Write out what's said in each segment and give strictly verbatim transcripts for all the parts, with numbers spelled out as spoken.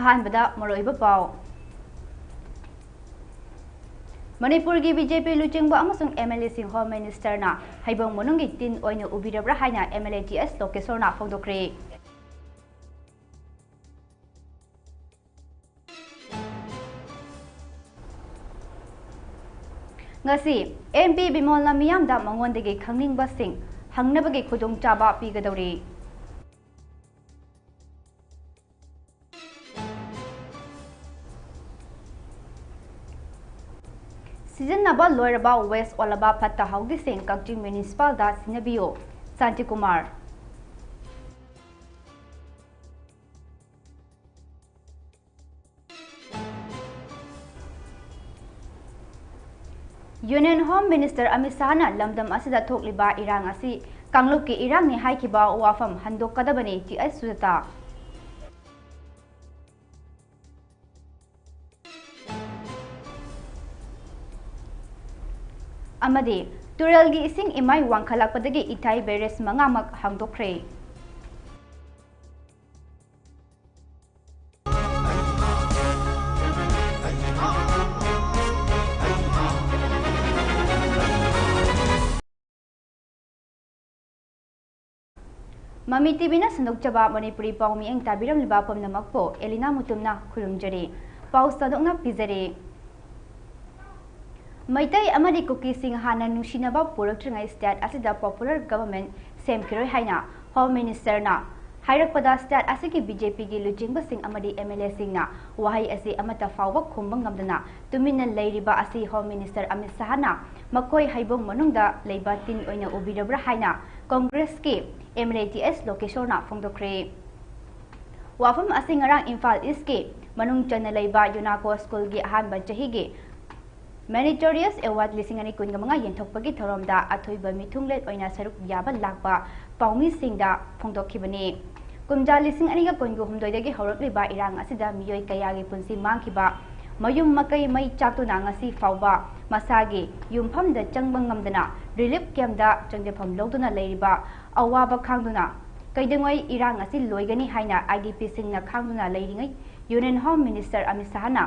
ꯑꯍꯥꯟꯕꯗ ꯃꯔꯨꯑꯣꯏꯕ ꯄꯥꯎ꯫ ꯃꯅꯤꯄꯨꯔꯒꯤ ꯕꯤ ꯖꯦ ꯄꯤ ꯂꯨꯆꯤꯡꯕ ꯑꯃꯁꯨꯡ ꯑꯦꯝ ꯑꯦꯜ ꯑꯦꯁꯤꯡ ꯍꯣꯝ ꯃꯤꯅꯤꯁꯇꯔꯅ ꯍꯩꯕꯣꯡ ꯃꯅꯨꯡꯒꯤ ꯇꯤꯟ ꯑꯣꯏꯅ ꯎꯕꯤꯔꯕ꯭ꯔꯥ ꯍꯥꯏꯅ ꯑꯦꯝ ꯑꯦꯜ ꯑꯦ ꯇꯤ ꯑꯦꯁ ꯂꯣꯀꯦꯁꯣꯔꯅ ꯐꯣꯡꯗꯣꯛꯈ꯭ꯔꯦ꯫ ꯉꯁꯤ ꯑꯦꯝ ꯄꯤ ꯕꯤꯃꯣꯜꯅ ꯃꯤꯌꯥꯝꯗ ꯃꯉꯣꯟꯗꯒꯤ ꯈꯪꯅꯤꯡꯕꯁꯤꯡ ꯍꯪꯅꯕꯒꯤ ꯈꯨꯗꯣꯡꯆꯥꯕ ꯄꯤꯒꯗꯧꯔꯤ꯫ ꯁꯤꯖꯤꯟꯅꯕ ꯂꯣꯏꯔꯕ ꯋꯦꯁ ꯑꯣꯜꯂꯕ ꯐꯠꯇ ꯍꯥꯎꯗꯤꯁꯤꯡ ꯀꯛꯆꯤꯡ ꯃ꯭ꯌꯨꯅꯤꯁꯤꯄꯥꯜꯗ ꯁꯤꯟꯅꯕꯤꯌꯨ, Shantikumar. Union home minister Amit ꯁꯥꯍꯅ ꯂꯝꯗꯝ ꯑꯁꯤꯗ ꯊꯣꯛꯂꯤꯕ ꯏꯔꯥꯡ ꯑꯁꯤ ꯀꯥꯡꯂꯨꯞꯀꯤ ꯏꯔꯥꯡꯅꯤ ꯍꯥꯏꯈꯤꯕ ꯋꯥꯐꯝ ꯍꯟꯗꯣꯛꯀꯗꯕꯅꯤ, ꯇꯤ ꯑꯩꯆ ꯁꯨꯖꯥꯇꯥ꯫ ꯑꯃꯗꯤ ꯇꯨꯔꯦꯜꯒꯤ ꯏꯁꯤꯡ ꯏꯃꯥꯏ ꯋꯥꯡꯈꯠꯂꯛꯄꯗꯒꯤ ꯏꯊꯥꯏ ꯕꯦꯔꯦꯖ ꯃꯉꯥꯃꯛ ꯍꯥꯡꯗꯣꯛꯈ꯭ꯔꯦ꯫ ꯃꯃꯤ ꯇꯤ ꯚꯤꯅ ꯁꯟꯗꯣꯛꯆꯕ ꯃꯅꯤꯄꯨꯔꯤ ꯄꯥꯎ ꯃꯤꯠꯌꯦꯡ ꯇꯥꯕꯤꯔꯝꯂꯤꯕ ꯄꯨꯝꯅꯃꯛꯄꯨ ꯑꯦꯂꯤꯅꯥ ꯃꯨꯇꯨꯝꯅ ꯈꯨꯔꯨꯝꯖꯔꯤ꯫ ꯄꯥꯎ ꯁꯟꯗꯣꯛꯅ ꯄꯤꯖꯔꯤ꯫ ꯃꯩꯇꯩ ꯑꯃꯗꯤ ꯀꯨꯀꯤꯁꯤꯡ ꯍꯥꯟꯅ ꯅꯨꯡꯁꯤꯅꯕ ꯄꯨꯔꯛꯇ꯭ꯔꯤꯉꯩ ꯁ꯭ꯇꯦꯠ ꯑꯁꯤꯗ ꯄꯣꯄꯨꯂꯔ ꯒꯚꯔꯟꯃꯦꯟꯠ ꯁꯦꯝꯈꯤꯔꯣꯏ ꯍꯥꯏꯅ ꯍꯣꯝ ꯃꯤꯅꯤꯁꯇꯔꯅ ꯍꯥꯏꯔꯛꯄꯗ, ꯁ꯭ꯇꯦꯠ ꯑꯁꯤꯒꯤ ꯕꯤ ꯖꯦ ꯄꯤꯒꯤ ꯂꯨꯆꯤꯡꯕꯁꯤꯡ ꯑꯃꯗꯤ ꯑꯦꯝ ꯑꯦꯜ ꯑꯦꯁꯤꯡꯅ ꯋꯥꯍꯩ ꯑꯁꯤ ꯑꯃꯠꯇ ꯐꯥꯎꯕ ꯈꯨꯝꯕ ꯉꯝꯗꯅ ꯇꯨꯃꯤꯟꯅ ꯂꯩꯔꯤꯕ ꯑꯁꯤ ꯍꯣꯝ ꯃꯤꯅꯤꯁꯇꯔ ꯑꯃꯤꯠ ꯁꯥꯍꯅ ꯃꯈꯣꯏ ꯍꯩꯕꯣꯡ ꯃꯅꯨꯡꯗ ꯂꯩꯕ ꯇꯤꯟ ꯑꯣꯏꯅ ꯎꯕꯤꯔꯕ꯭ꯔꯥ ꯍꯥꯏꯅ ꯀꯣꯡꯒ꯭ꯔꯦꯁꯀꯤ ꯑꯦꯝ ꯑꯦꯜ ꯑꯦ ꯇꯤ ꯑꯦꯁ ꯂꯣꯀꯦꯁꯣꯔꯅ ꯐꯣꯡꯗꯣꯛꯈ꯭ꯔꯦ꯫ ꯋꯥꯐꯝ ꯑꯁꯤ ꯉꯔꯥꯡ ꯏꯝꯐꯥꯜ ꯏꯁꯀꯤ ꯃꯅꯨꯡ ꯆꯟꯅ ꯂꯩꯕ ꯌꯨꯅꯥꯀꯣ ꯁ꯭ꯀꯨꯜꯒꯤ ꯑꯍꯥꯟꯕ ꯆꯍꯤꯒꯤ ꯃꯦꯔꯤꯇꯣꯔꯤꯌꯁ ꯑꯦꯋꯥꯔꯗ ꯂꯤꯁꯤꯡ ꯑꯅꯤ ꯀꯨꯟꯒ ꯃꯉꯥ ꯌꯦꯟꯊꯣꯛꯄꯒꯤ ꯊꯧꯔꯝꯗ ꯑꯊꯣꯏꯕ ꯃꯤꯊꯨꯡꯂꯦꯟ ꯑꯣꯏꯅ ꯁꯔꯨꯛ ꯌꯥꯕ ꯂꯥꯛꯄ ꯄꯥꯎꯃꯤꯁꯤꯡꯗ ꯐꯣꯡꯗꯣꯛꯈꯤꯕꯅꯤ꯫ ꯀꯨꯝꯖꯥ ꯂꯤꯁꯤꯡ ꯑꯅꯤꯒ ꯀꯨꯟꯒ ꯍꯨꯝꯗꯣꯏꯗꯒꯤ ꯍꯧꯔꯛꯂꯤꯕ ꯏꯔꯥꯡ ꯑꯁꯤꯗ ꯃꯤꯑꯣꯏ ꯀꯌꯥꯒꯤ ꯄꯨꯟꯁꯤ ꯃꯥꯡꯈꯤꯕ, ꯃꯌꯨꯝ ꯃꯀꯩ ꯃꯩ ꯆꯥꯛꯇꯨꯅ ꯉꯁꯤ ꯐꯥꯎꯕ ꯃꯁꯥꯒꯤ ꯌꯨꯝꯐꯝꯗ ꯆꯪꯕ ꯉꯝꯗꯅ ꯔꯤꯂꯤꯐ ꯀꯦꯝꯞꯇ ꯆꯪꯖꯐꯝ ꯂꯧꯗꯨꯅ ꯂꯩꯔꯤꯕ, ꯑꯋꯥꯕ ꯈꯥꯡꯗꯨꯅ ꯀꯩꯗꯧꯉꯩ ꯏꯔꯥꯡ ꯑꯁꯤ ꯂꯣꯏꯒꯅꯤ ꯍꯥꯏꯅ ꯑꯥꯏ ꯗꯤ ꯄꯤꯁꯤꯡꯅ ꯈꯥꯡꯗꯨꯅ ꯂꯩꯔꯤꯉꯩ Union Home Minister ꯑꯃꯤꯠ ꯁꯍꯥꯅ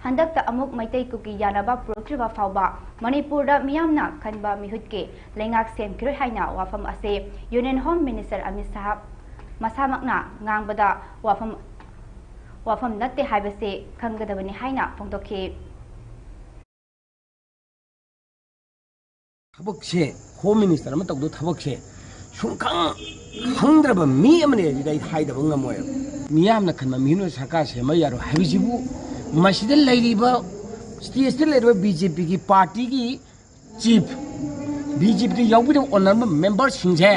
ꯍꯟꯗꯛꯇ ꯑꯃꯨꯛ ꯃꯩꯇꯩ ꯀꯨꯀꯤ ꯌꯥꯅꯕ ꯄꯨꯔꯛꯇ꯭ꯔꯤꯕ ꯐꯥꯎꯕ ꯃꯅꯤꯄꯨꯔꯗ ꯃꯤꯌꯥꯝꯅ ꯈꯟꯕ ꯃꯤꯍꯨꯠꯀꯤ ꯂꯩꯉꯥꯛ ꯁꯦꯝꯈꯤꯔꯣꯏ ꯍꯥꯏꯅ ꯋꯥꯐꯝ ꯑꯁꯤ Union Home Minister ꯑꯃꯤꯠ ꯁꯍꯥ ꯃꯁꯥꯃꯛꯅ ꯉꯥꯡꯕꯗ ꯋꯥꯐꯝ, ꯋꯥꯐꯝ ꯅꯠꯇꯦ ꯍꯥꯏꯕꯁꯤ ꯈꯪꯒꯗꯕꯅꯤ ꯍꯥꯏꯅ ꯐꯣꯡꯗꯣꯛꯈꯤ꯫ ꯊꯕꯛꯁꯦ, ꯍꯣꯝ ꯃꯤꯅꯤꯁꯇꯔ ꯑꯃ ꯇꯧꯗꯧ ꯊꯕꯛꯁꯦ ꯁꯨꯡꯈꯪ ꯈꯪꯗ꯭ꯔꯕ ꯃꯤ ꯑꯃꯅꯦ ꯑꯗꯨꯗ ꯑꯩ ꯍꯥꯏꯗꯕ ꯉꯝꯃꯣꯏꯕ꯫ ꯃꯤꯌꯥꯝꯅ ꯈꯟꯕ ꯃꯤꯍꯨꯠꯅ ꯁꯔꯀꯥꯔ ꯁꯦꯝꯕ ꯌꯥꯔꯣꯏ ꯍꯥꯏꯕꯁꯤꯕꯨ, ꯃꯁꯤꯗ ꯂꯩꯔꯤꯕ, ꯁ꯭ꯇꯦꯠꯁꯤꯗ ꯂꯩꯔꯤꯕ ꯕꯤ ꯖꯦ ꯄꯤꯒꯤ ꯄꯥꯔꯇꯤꯒꯤ ꯆꯤꯐ, ꯕꯤ ꯖꯦ ꯄꯤꯗ ꯌꯥꯎꯕꯤꯗꯕ ꯑꯣꯅꯔꯕꯜ ꯃꯦꯝꯕꯔꯁꯤꯡꯁꯦ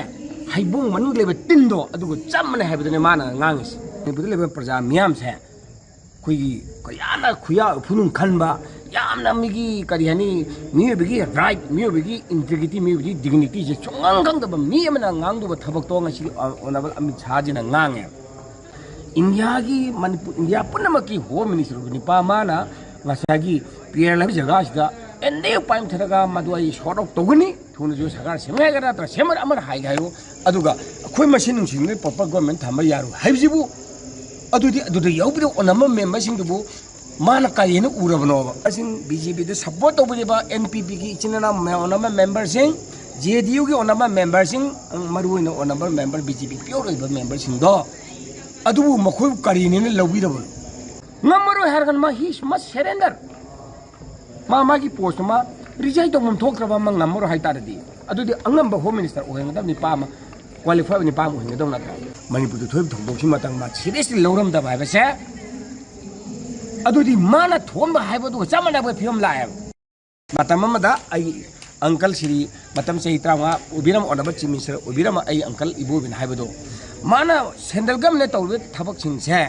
ꯍꯩꯕꯣꯡ ꯃꯅꯨꯡꯗ ꯂꯩꯕ ꯇꯤꯟꯗꯣ ꯑꯗꯨꯒ ꯆꯞ ꯃꯥꯟꯅꯩ ꯍꯥꯏꯕꯗꯨꯅꯦ ꯃꯥꯅ ꯉꯥꯡꯉꯤꯁꯦ꯫ ꯃꯅꯤꯄꯨꯔꯗ ꯂꯩꯕ ꯄ꯭ꯔꯖꯥ ꯃꯤꯌꯥꯝꯁꯦ ꯑꯩꯈꯣꯏꯒꯤ ꯀꯌꯥꯅ ꯈꯨꯌꯥ ꯈꯨꯅꯨꯡ ꯈꯟꯕ, ꯌꯥꯝꯅ ꯃꯤꯒꯤ, ꯀꯔꯤ ꯍꯥꯏꯅꯤ, ꯃꯤꯑꯣꯏꯕꯒꯤ ꯔꯥꯏꯠ, ꯃꯤꯑꯣꯏꯕꯒꯤ ꯏꯟꯇꯤꯒ꯭ꯔꯤꯇꯤ, ꯃꯤꯑꯣꯏꯕꯒꯤ ꯗꯤꯒꯅꯤꯇꯤꯁꯦ ꯁꯨꯡꯈꯪ ꯈꯪꯗꯕ ꯃꯤ ꯑꯃꯅ ꯉꯥꯡꯗꯕ ꯊꯕꯛꯇꯣ ꯉꯁꯤ ꯑꯣꯅꯔꯕꯜ ꯑꯃꯤꯠ ꯁꯥꯍꯖꯤꯅ ꯉꯥꯡꯉꯦ꯫ ꯏꯟꯗꯤꯌꯥꯒꯤ, ꯃꯅꯤꯄꯨꯔ, ꯏꯟꯗꯤꯌꯥ ꯄꯨꯝꯅꯃꯛꯀꯤ ꯍꯣꯝ ꯃꯤꯅꯤꯁꯇꯔ ꯑꯣꯏꯕ ꯅꯨꯄꯥ ꯑꯃꯅ ꯉꯁꯥꯏꯒꯤ ꯄꯤꯌꯔ ꯍꯥꯏꯕ ꯖꯒꯥꯁꯤꯗ ꯑꯦꯟ ꯗꯤ ꯑꯦ ꯄꯥꯏꯝ ꯊꯔꯒ ꯃꯗꯨ ꯑꯩ ꯁꯣꯔꯠ ꯑꯥꯎꯠ ꯇꯧꯒꯅꯤ, ꯊꯨꯅꯁꯨ ꯁꯔꯀꯥꯔ ꯁꯦꯝꯒꯦ ꯍꯥꯏꯒꯗ꯭ꯔꯥ ꯅꯠꯇ꯭ꯔꯒ ꯁꯦꯝꯃꯔ ꯑꯃꯅ ꯍꯥꯏꯒꯦ ꯍꯥꯏꯌꯨ, ꯑꯗꯨꯒ ꯑꯩꯈꯣꯏ ꯃꯁꯦꯟ ꯅꯨꯡꯁꯤꯅꯅ ꯄ꯭ꯔꯣꯄꯔ ꯒꯣꯔꯃꯦꯟ ꯊꯝꯕ ꯌꯥꯔꯣꯏ ꯍꯥꯏꯕꯁꯤꯕꯨ, ꯑꯗꯨꯗꯤ ꯑꯗꯨꯗ ꯌꯥꯎꯕꯤꯔꯤꯕ ꯑꯣꯅꯔꯕꯜ ꯃꯦꯝꯕꯔꯁꯤꯡꯗꯨꯕꯨ ꯃꯥꯅ ꯀꯔꯤꯅ ꯎꯔꯕꯅꯣꯕ? ꯃꯁꯤꯡ ꯕꯤ ꯖꯦ ꯄꯤꯗ ꯁꯄꯣꯔꯠ ꯇꯧꯕꯤꯔꯤꯕ ꯑꯦꯟ ꯄꯤ ꯄꯤꯒꯤ ꯏꯆꯤꯟ ꯏꯅꯥꯎ ꯑꯣꯅꯔꯕꯜ ꯃꯦꯝꯕꯔꯁꯤꯡ, ꯖꯦ ꯗꯤ ꯌꯨꯒꯤ ꯑꯣꯅꯔꯕꯜ ꯃꯦꯝꯕꯔꯁꯤꯡ, ꯃꯔꯨꯑꯣꯏꯅ ꯑꯣꯅꯔꯕꯜ ꯃꯦꯝꯕꯔ ꯕꯤ ꯖꯦ ꯄꯤ ꯄꯤꯌꯣꯔ ꯑꯣꯏꯕ ꯃꯦꯝꯕꯔꯁꯤꯡꯗꯣ, ꯑꯗꯨꯕꯨ ꯃꯈꯣꯏꯕꯨ ꯀꯔꯤꯅꯦꯅ ꯂꯧꯕꯤꯔꯕꯅꯣ? ꯉꯝꯃꯔꯣꯏ ꯍꯥꯏꯔꯒꯅ ꯃꯥ he must surrender꯫ ꯃꯥ ꯃꯥꯒꯤ ꯄꯣꯁꯇꯨ ꯃꯥ ꯔꯤꯖꯥꯏꯟ ꯇꯧꯐꯝ ꯊꯣꯛꯇ꯭ꯔꯕ ꯑꯃ ꯉꯝꯃꯔꯣꯏ ꯍꯥꯏꯇꯥꯔꯗꯤ, ꯑꯗꯨꯗꯤ ꯑꯉꯝꯕ ꯍꯣꯝ ꯃꯤꯅꯤꯁꯇꯔ ꯑꯣꯏꯍꯟꯒꯗꯕ ꯅꯨꯄꯥ ꯑꯃ, ꯀ꯭ꯋꯥꯂꯤꯐꯥꯏ ꯑꯣꯏꯕ ꯅꯨꯄꯥ ꯑꯃ ꯑꯣꯏꯍꯟꯒꯗꯕ ꯅꯠꯇ꯭ꯔꯣ? ꯃꯅꯤꯄꯨꯔꯗ ꯊꯣꯛꯏꯕ ꯊꯧꯗꯣꯛꯁꯤ ꯃꯇꯝ ꯃꯥ ꯁꯤꯔꯤꯌꯁꯂꯤ ꯂꯧꯔꯝꯗꯕ ꯍꯥꯏꯕꯁꯦ, ꯑꯗꯨꯗꯤ ꯃꯥꯅ ꯊꯣꯛꯑꯝꯕ ꯍꯥꯏꯕꯗꯨꯒ ꯆꯞ ꯃꯥꯟꯅꯕ ꯐꯤꯕꯝ ꯂꯥꯛꯑꯦꯕ꯫ ꯃꯇꯝ ꯑꯃꯗ ꯑꯩ ꯑꯪꯀꯜ ꯁꯤꯔꯤ ꯃꯇꯝ ꯆꯍꯤ ꯇꯔꯥꯃꯉꯥ ꯑꯣꯏꯕꯤꯔꯝꯕ, ꯑꯣꯅꯔꯕꯜ ꯆꯤꯐ ꯃꯤꯅꯤꯁꯇꯔ ꯑꯣꯏꯕꯤꯔꯝꯕ ꯑꯩ ꯑꯪꯀꯜ ꯏꯕꯣꯕꯤꯅ ꯍꯥꯏꯕꯗꯣ, ꯃꯥꯅ ꯁꯦꯟꯇ꯭ꯔꯦꯜ ꯒꯚꯔꯟꯃꯦꯟꯅ ꯇꯧꯔꯤꯕ ꯊꯕꯛꯁꯤꯡꯁꯦ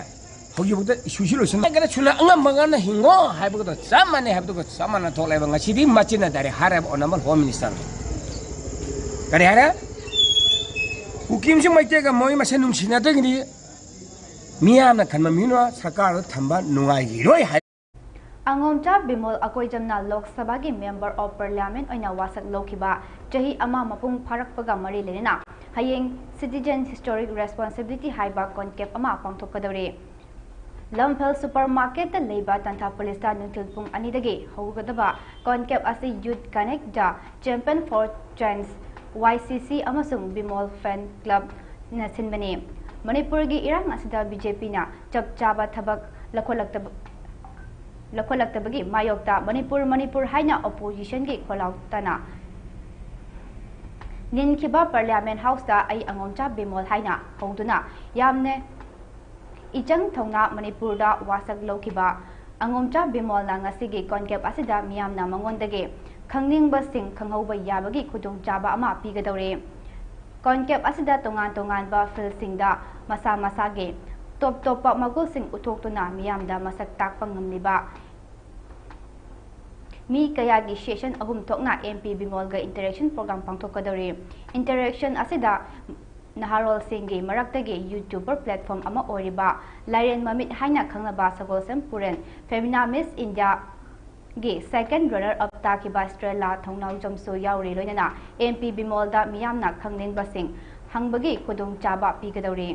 ꯍꯧꯖꯤꯛꯐꯥꯎꯗ ꯏꯁꯨꯁꯤ ꯂꯣꯏꯁꯤꯟꯅꯒꯅ ꯁꯨꯅ ꯑꯉꯝꯕ ꯉꯝꯅ ꯍꯤꯡꯉꯣ ꯍꯥꯏꯕꯒ ꯆꯞ ꯃꯥꯟꯅꯩ ꯍꯥꯏꯕꯗꯨꯒ ꯆꯞ ꯃꯥꯟꯅ ꯊꯣꯛꯂꯛꯑꯦꯕ꯫ ꯉꯁꯤꯗꯤ ꯃꯆꯤꯟꯅ ꯗꯥꯏꯔꯦꯛ ꯍꯥꯏꯔꯦꯕ ꯑꯣꯅꯔꯕꯜ ꯍꯣꯝ ꯃꯤꯅꯤꯁꯇꯔꯅ꯫ ꯀꯔꯤ ꯍꯥꯏꯔꯦ? ꯀꯨꯀꯤ ꯑꯃꯁꯨꯡ ꯃꯩꯇꯩꯒ ꯃꯣꯏ ꯃꯁꯦꯟ ꯅꯨꯡꯁꯤꯅꯗ꯭ꯔꯒꯗꯤ ꯃꯤꯌꯥꯝꯅ ꯈꯟꯕ ꯃꯤꯅ ꯁꯔꯀꯥꯔꯗ ꯊꯝꯕ ꯅꯨꯡꯉꯥꯏꯈꯤꯔꯣꯏ ꯍꯥꯏ꯫ ꯑꯉꯣꯝꯆꯥ ꯕꯤꯃꯣꯜ ꯑꯀꯣꯏꯖꯝꯅ ꯂꯣꯛ ꯁꯚꯥꯒꯤ Member of Parliament ꯑꯣꯏꯅ ꯋꯥꯁꯛ ꯂꯧꯈꯤꯕ ꯆꯍꯤ ꯑꯃ ꯃꯄꯨꯡ ꯐꯥꯔꯛꯄꯒ ꯃꯔꯤ ꯂꯩꯅꯅ ꯍꯌꯦꯡ Citizen Historic Responsibility ꯍꯥꯏꯕ ꯀꯣꯟꯀꯦꯞ ꯑꯃ ꯄꯥꯡꯊꯣꯛꯀꯗꯧꯔꯤ꯫ ꯂꯝꯐꯦꯜ ꯁꯨꯄꯔ ꯃꯥꯔꯀꯦꯠꯇ ꯂꯩꯕ ꯇꯥꯟꯊꯥ ꯄꯨꯂꯤꯁꯇ ꯅꯨꯡꯊꯤꯜ ꯄꯨꯡ ꯑꯅꯤꯗꯒꯤ ꯍꯧꯒꯗꯕ ꯀꯣꯟꯀꯦꯞ ꯑꯁꯤ Youth Connect, The Champion for Change, Y C C ꯑꯃꯁꯨꯡ ꯕꯤꯃꯣꯜ ꯐꯦꯟ ꯀ꯭ꯂꯕꯅ ꯁꯤꯟꯕꯅꯤ꯫ ꯃꯅꯤꯄꯨꯔꯒꯤ ꯏꯔꯥꯡ ꯑꯁꯤꯗ B J Pꯅ ꯆꯞ ꯆꯥꯕ ꯊꯕꯛ ꯂꯧꯈꯠꯂꯛꯇꯕ, ꯂꯧꯈꯠꯂꯛꯇꯕꯒꯤ ꯃꯥꯌꯣꯛꯇ ꯃꯅꯤꯄꯨꯔ, ꯃꯅꯤꯄꯨꯔ ꯍꯥꯏꯅ oppositionꯒꯤ ꯈꯣꯜꯂꯥꯎ ꯇꯥꯅ ꯅꯤꯟꯈꯤꯕ Parliament Houseꯇ ꯑꯩ ꯑꯉꯣꯝꯆꯥ ꯕꯤꯃꯣꯜ ꯍꯥꯏꯅ ꯍꯧꯗꯨꯅ ꯌꯥꯝꯅ ꯏꯆꯪ ꯊꯧꯅ ꯃꯅꯤꯄꯨꯔꯗ ꯋꯥꯁꯛ ꯂꯧꯈꯤꯕ ꯑꯉꯣꯝꯆꯥ ꯕꯤꯃꯣꯜꯅ ꯉꯁꯤꯒꯤ ꯀꯣꯟꯀꯦꯞ ꯑꯁꯤꯗ ꯃꯤꯌꯥꯝꯅ ꯃꯉꯣꯟꯗꯒꯤ ꯈꯪꯅꯤꯡꯕꯁꯤꯡ ꯈꯪꯍꯧꯕ ꯌꯥꯕꯒꯤ ꯈꯨꯗꯣꯡꯆꯥꯕ ꯑꯃ ꯄꯤꯒꯗꯧꯔꯤ꯫ ꯀꯣꯟꯀꯦꯞ ꯑꯁꯤꯗ ꯇꯣꯉꯥꯟ ꯇꯣꯉꯥꯟꯕ fieldꯁꯤꯡꯗ ꯃꯁꯥ ꯃꯁꯥꯒꯤ ꯇꯣꯞ ꯇꯣꯞꯄ ꯃꯒꯨꯟꯁꯤꯡ ꯎꯠꯊꯣꯛꯇꯨꯅ ꯃꯤꯌꯥꯝꯗ ꯃꯁꯛ ꯇꯥꯛꯄ ꯉꯝꯂꯤꯕ ꯃꯤ ꯀꯌꯥꯒꯤ session ꯑꯍꯨꯝ ꯊꯣꯛꯅ M P ꯕꯤꯃꯣꯜꯒ interaction program ꯄꯥꯡꯊꯣꯛꯀꯗꯧꯔꯤ꯫ Interaction ꯑꯁꯤꯗ ꯅꯍꯥꯔꯣꯜꯁꯤꯡꯒꯤ ꯃꯔꯛꯇꯒꯤ YouTuber platform ꯑꯃ ꯑꯣꯏꯔꯤꯕ ꯂꯥꯏꯔꯦꯟ ꯃꯃꯤꯠ ꯍꯥꯏꯅ ꯈꯪꯅꯕ ꯁꯒꯣꯜꯁꯦꯝ ꯄꯨꯔꯦꯟ Femina Miss Indiaꯒꯤ second runner up ꯇꯥꯈꯤꯕ Estrella ꯊꯧꯅꯥꯎꯖꯝꯁꯨ ꯌꯥꯎꯔꯤ꯫ ꯂꯣꯏꯅꯅ M P ꯕꯤꯃꯣꯜꯗ ꯃꯤꯌꯥꯝꯅ ꯈꯪꯅꯤꯡꯕꯁꯤꯡ ꯍꯪꯕꯒꯤ ꯈꯨꯗꯣꯡꯆꯥꯕ ꯄꯤꯒꯗꯧꯔꯤ꯫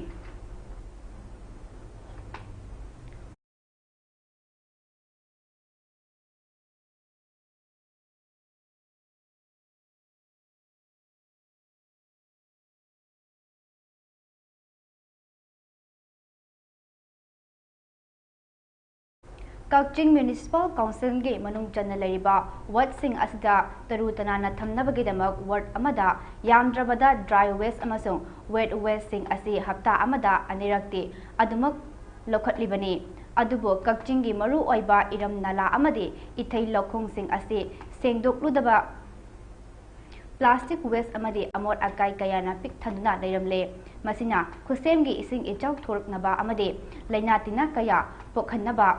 ꯀꯛꯆꯤꯡ Municipal Councilꯒꯤ ꯃꯅꯨꯡ ꯆꯟꯅ ꯂꯩꯔꯤꯕ wardꯁꯤꯡ ꯑꯁꯤꯗ ꯇꯔꯨ ꯇꯅꯥꯟꯅ ꯊꯝꯅꯕꯒꯤꯗꯃꯛ ward ꯑꯃꯗ ꯌꯥꯝꯗ꯭ꯔꯕꯗ dry waste ꯑꯃꯁꯨꯡ wet wasteꯁꯤꯡ ꯑꯁꯤ ꯍꯞꯇꯥ ꯑꯃꯗ ꯑꯅꯤꯔꯛꯇꯤ ꯑꯗꯨꯃꯛ ꯂꯧꯈꯠꯂꯤꯕꯅꯤ꯫ ꯑꯗꯨꯕꯨ ꯀꯛꯆꯤꯡꯒꯤ ꯃꯔꯨ ꯑꯣꯏꯕ ꯏꯔꯝ ꯅꯂꯥ ꯑꯃꯗꯤ ꯏꯊꯩ ꯂꯧꯈꯣꯡꯁꯤꯡ ꯑꯁꯤ ꯁꯦꯡꯗꯣꯛꯂꯨꯗꯕ plastic waste ꯑꯃꯗꯤ ꯑꯃꯣꯠ ꯑꯀꯥꯏ ꯀꯌꯥꯅ ꯄꯤꯛ ꯊꯟꯗꯨꯅ ꯂꯩꯔꯝꯂꯦ꯫ ꯃꯁꯤꯅ ꯈꯨꯠꯁꯦꯝꯒꯤ ꯏꯁꯤꯡ ꯏꯆꯥꯎ ꯊꯣꯔꯛꯅꯕ ꯑꯃꯗꯤ ꯂꯥꯏꯅꯥ ꯇꯤꯟꯅ ꯀꯌꯥ ꯄꯣꯛꯍꯟꯅꯕ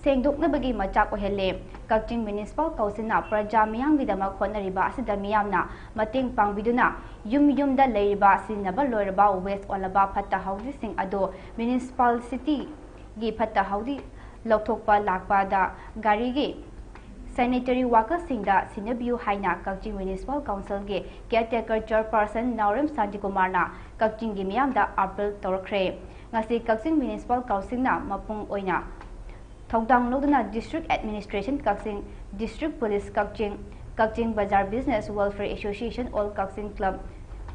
ꯁꯦꯡꯗꯣꯛꯅꯕꯒꯤ ꯃꯆꯥꯛ ꯑꯣꯏꯍꯜꯂꯦ꯫ ꯀꯛꯆꯤꯡ Municipal Councilꯅ ꯄ꯭ꯔꯖꯥ ꯃꯤꯌꯥꯝꯒꯤꯗꯃꯛ ꯍꯣꯠꯅꯔꯤꯕ ꯑꯁꯤꯗ ꯃꯤꯌꯥꯝꯅ ꯃꯇꯦꯡ ꯄꯥꯡꯕꯤꯗꯨꯅ ꯌꯨꯝ ꯌꯨꯝꯗ ꯂꯩꯔꯤꯕ ꯁꯤꯖꯤꯟꯅꯕ ꯂꯣꯏꯔꯕ waste ꯑꯣꯜꯂꯕ ꯐꯠꯇ ꯍꯥꯎꯗꯤꯁꯤꯡ ꯑꯗꯨ municipalityꯒꯤ ꯐꯠꯇ ꯍꯥꯎꯗꯤ ꯂꯧꯊꯣꯛꯄ ꯂꯥꯛꯄꯗ ꯒꯥꯔꯤꯒꯤ Sanitary workersꯁꯤꯡꯗ ꯁꯤꯟꯅꯕꯤꯌꯨ ꯍꯥꯏꯅ ꯀꯛꯆꯤꯡ Municipal Councilꯒꯤ caretaker chairperson ꯅꯥꯎꯔꯦꯝ ꯁꯥꯟꯇꯤꯀꯨꯃꯥꯔꯅ ꯀꯛꯆꯤꯡꯒꯤ ꯃꯤꯌꯥꯝꯗ appeal ꯇꯧꯔꯛꯈ꯭ꯔꯦ꯫ ꯉꯁꯤ ꯀꯛꯆꯤꯡ Municipal Councilꯅ ꯃꯄꯨꯡ ꯑꯣꯏꯅ ꯊꯧꯗꯥꯡ ꯂꯧꯗꯨꯅ District Administration ꯀꯛꯆꯤꯡ, District Police ꯀꯛꯆꯤꯡ, ꯀꯛꯆꯤꯡ Bazar Business Welfare Association All Kakching Club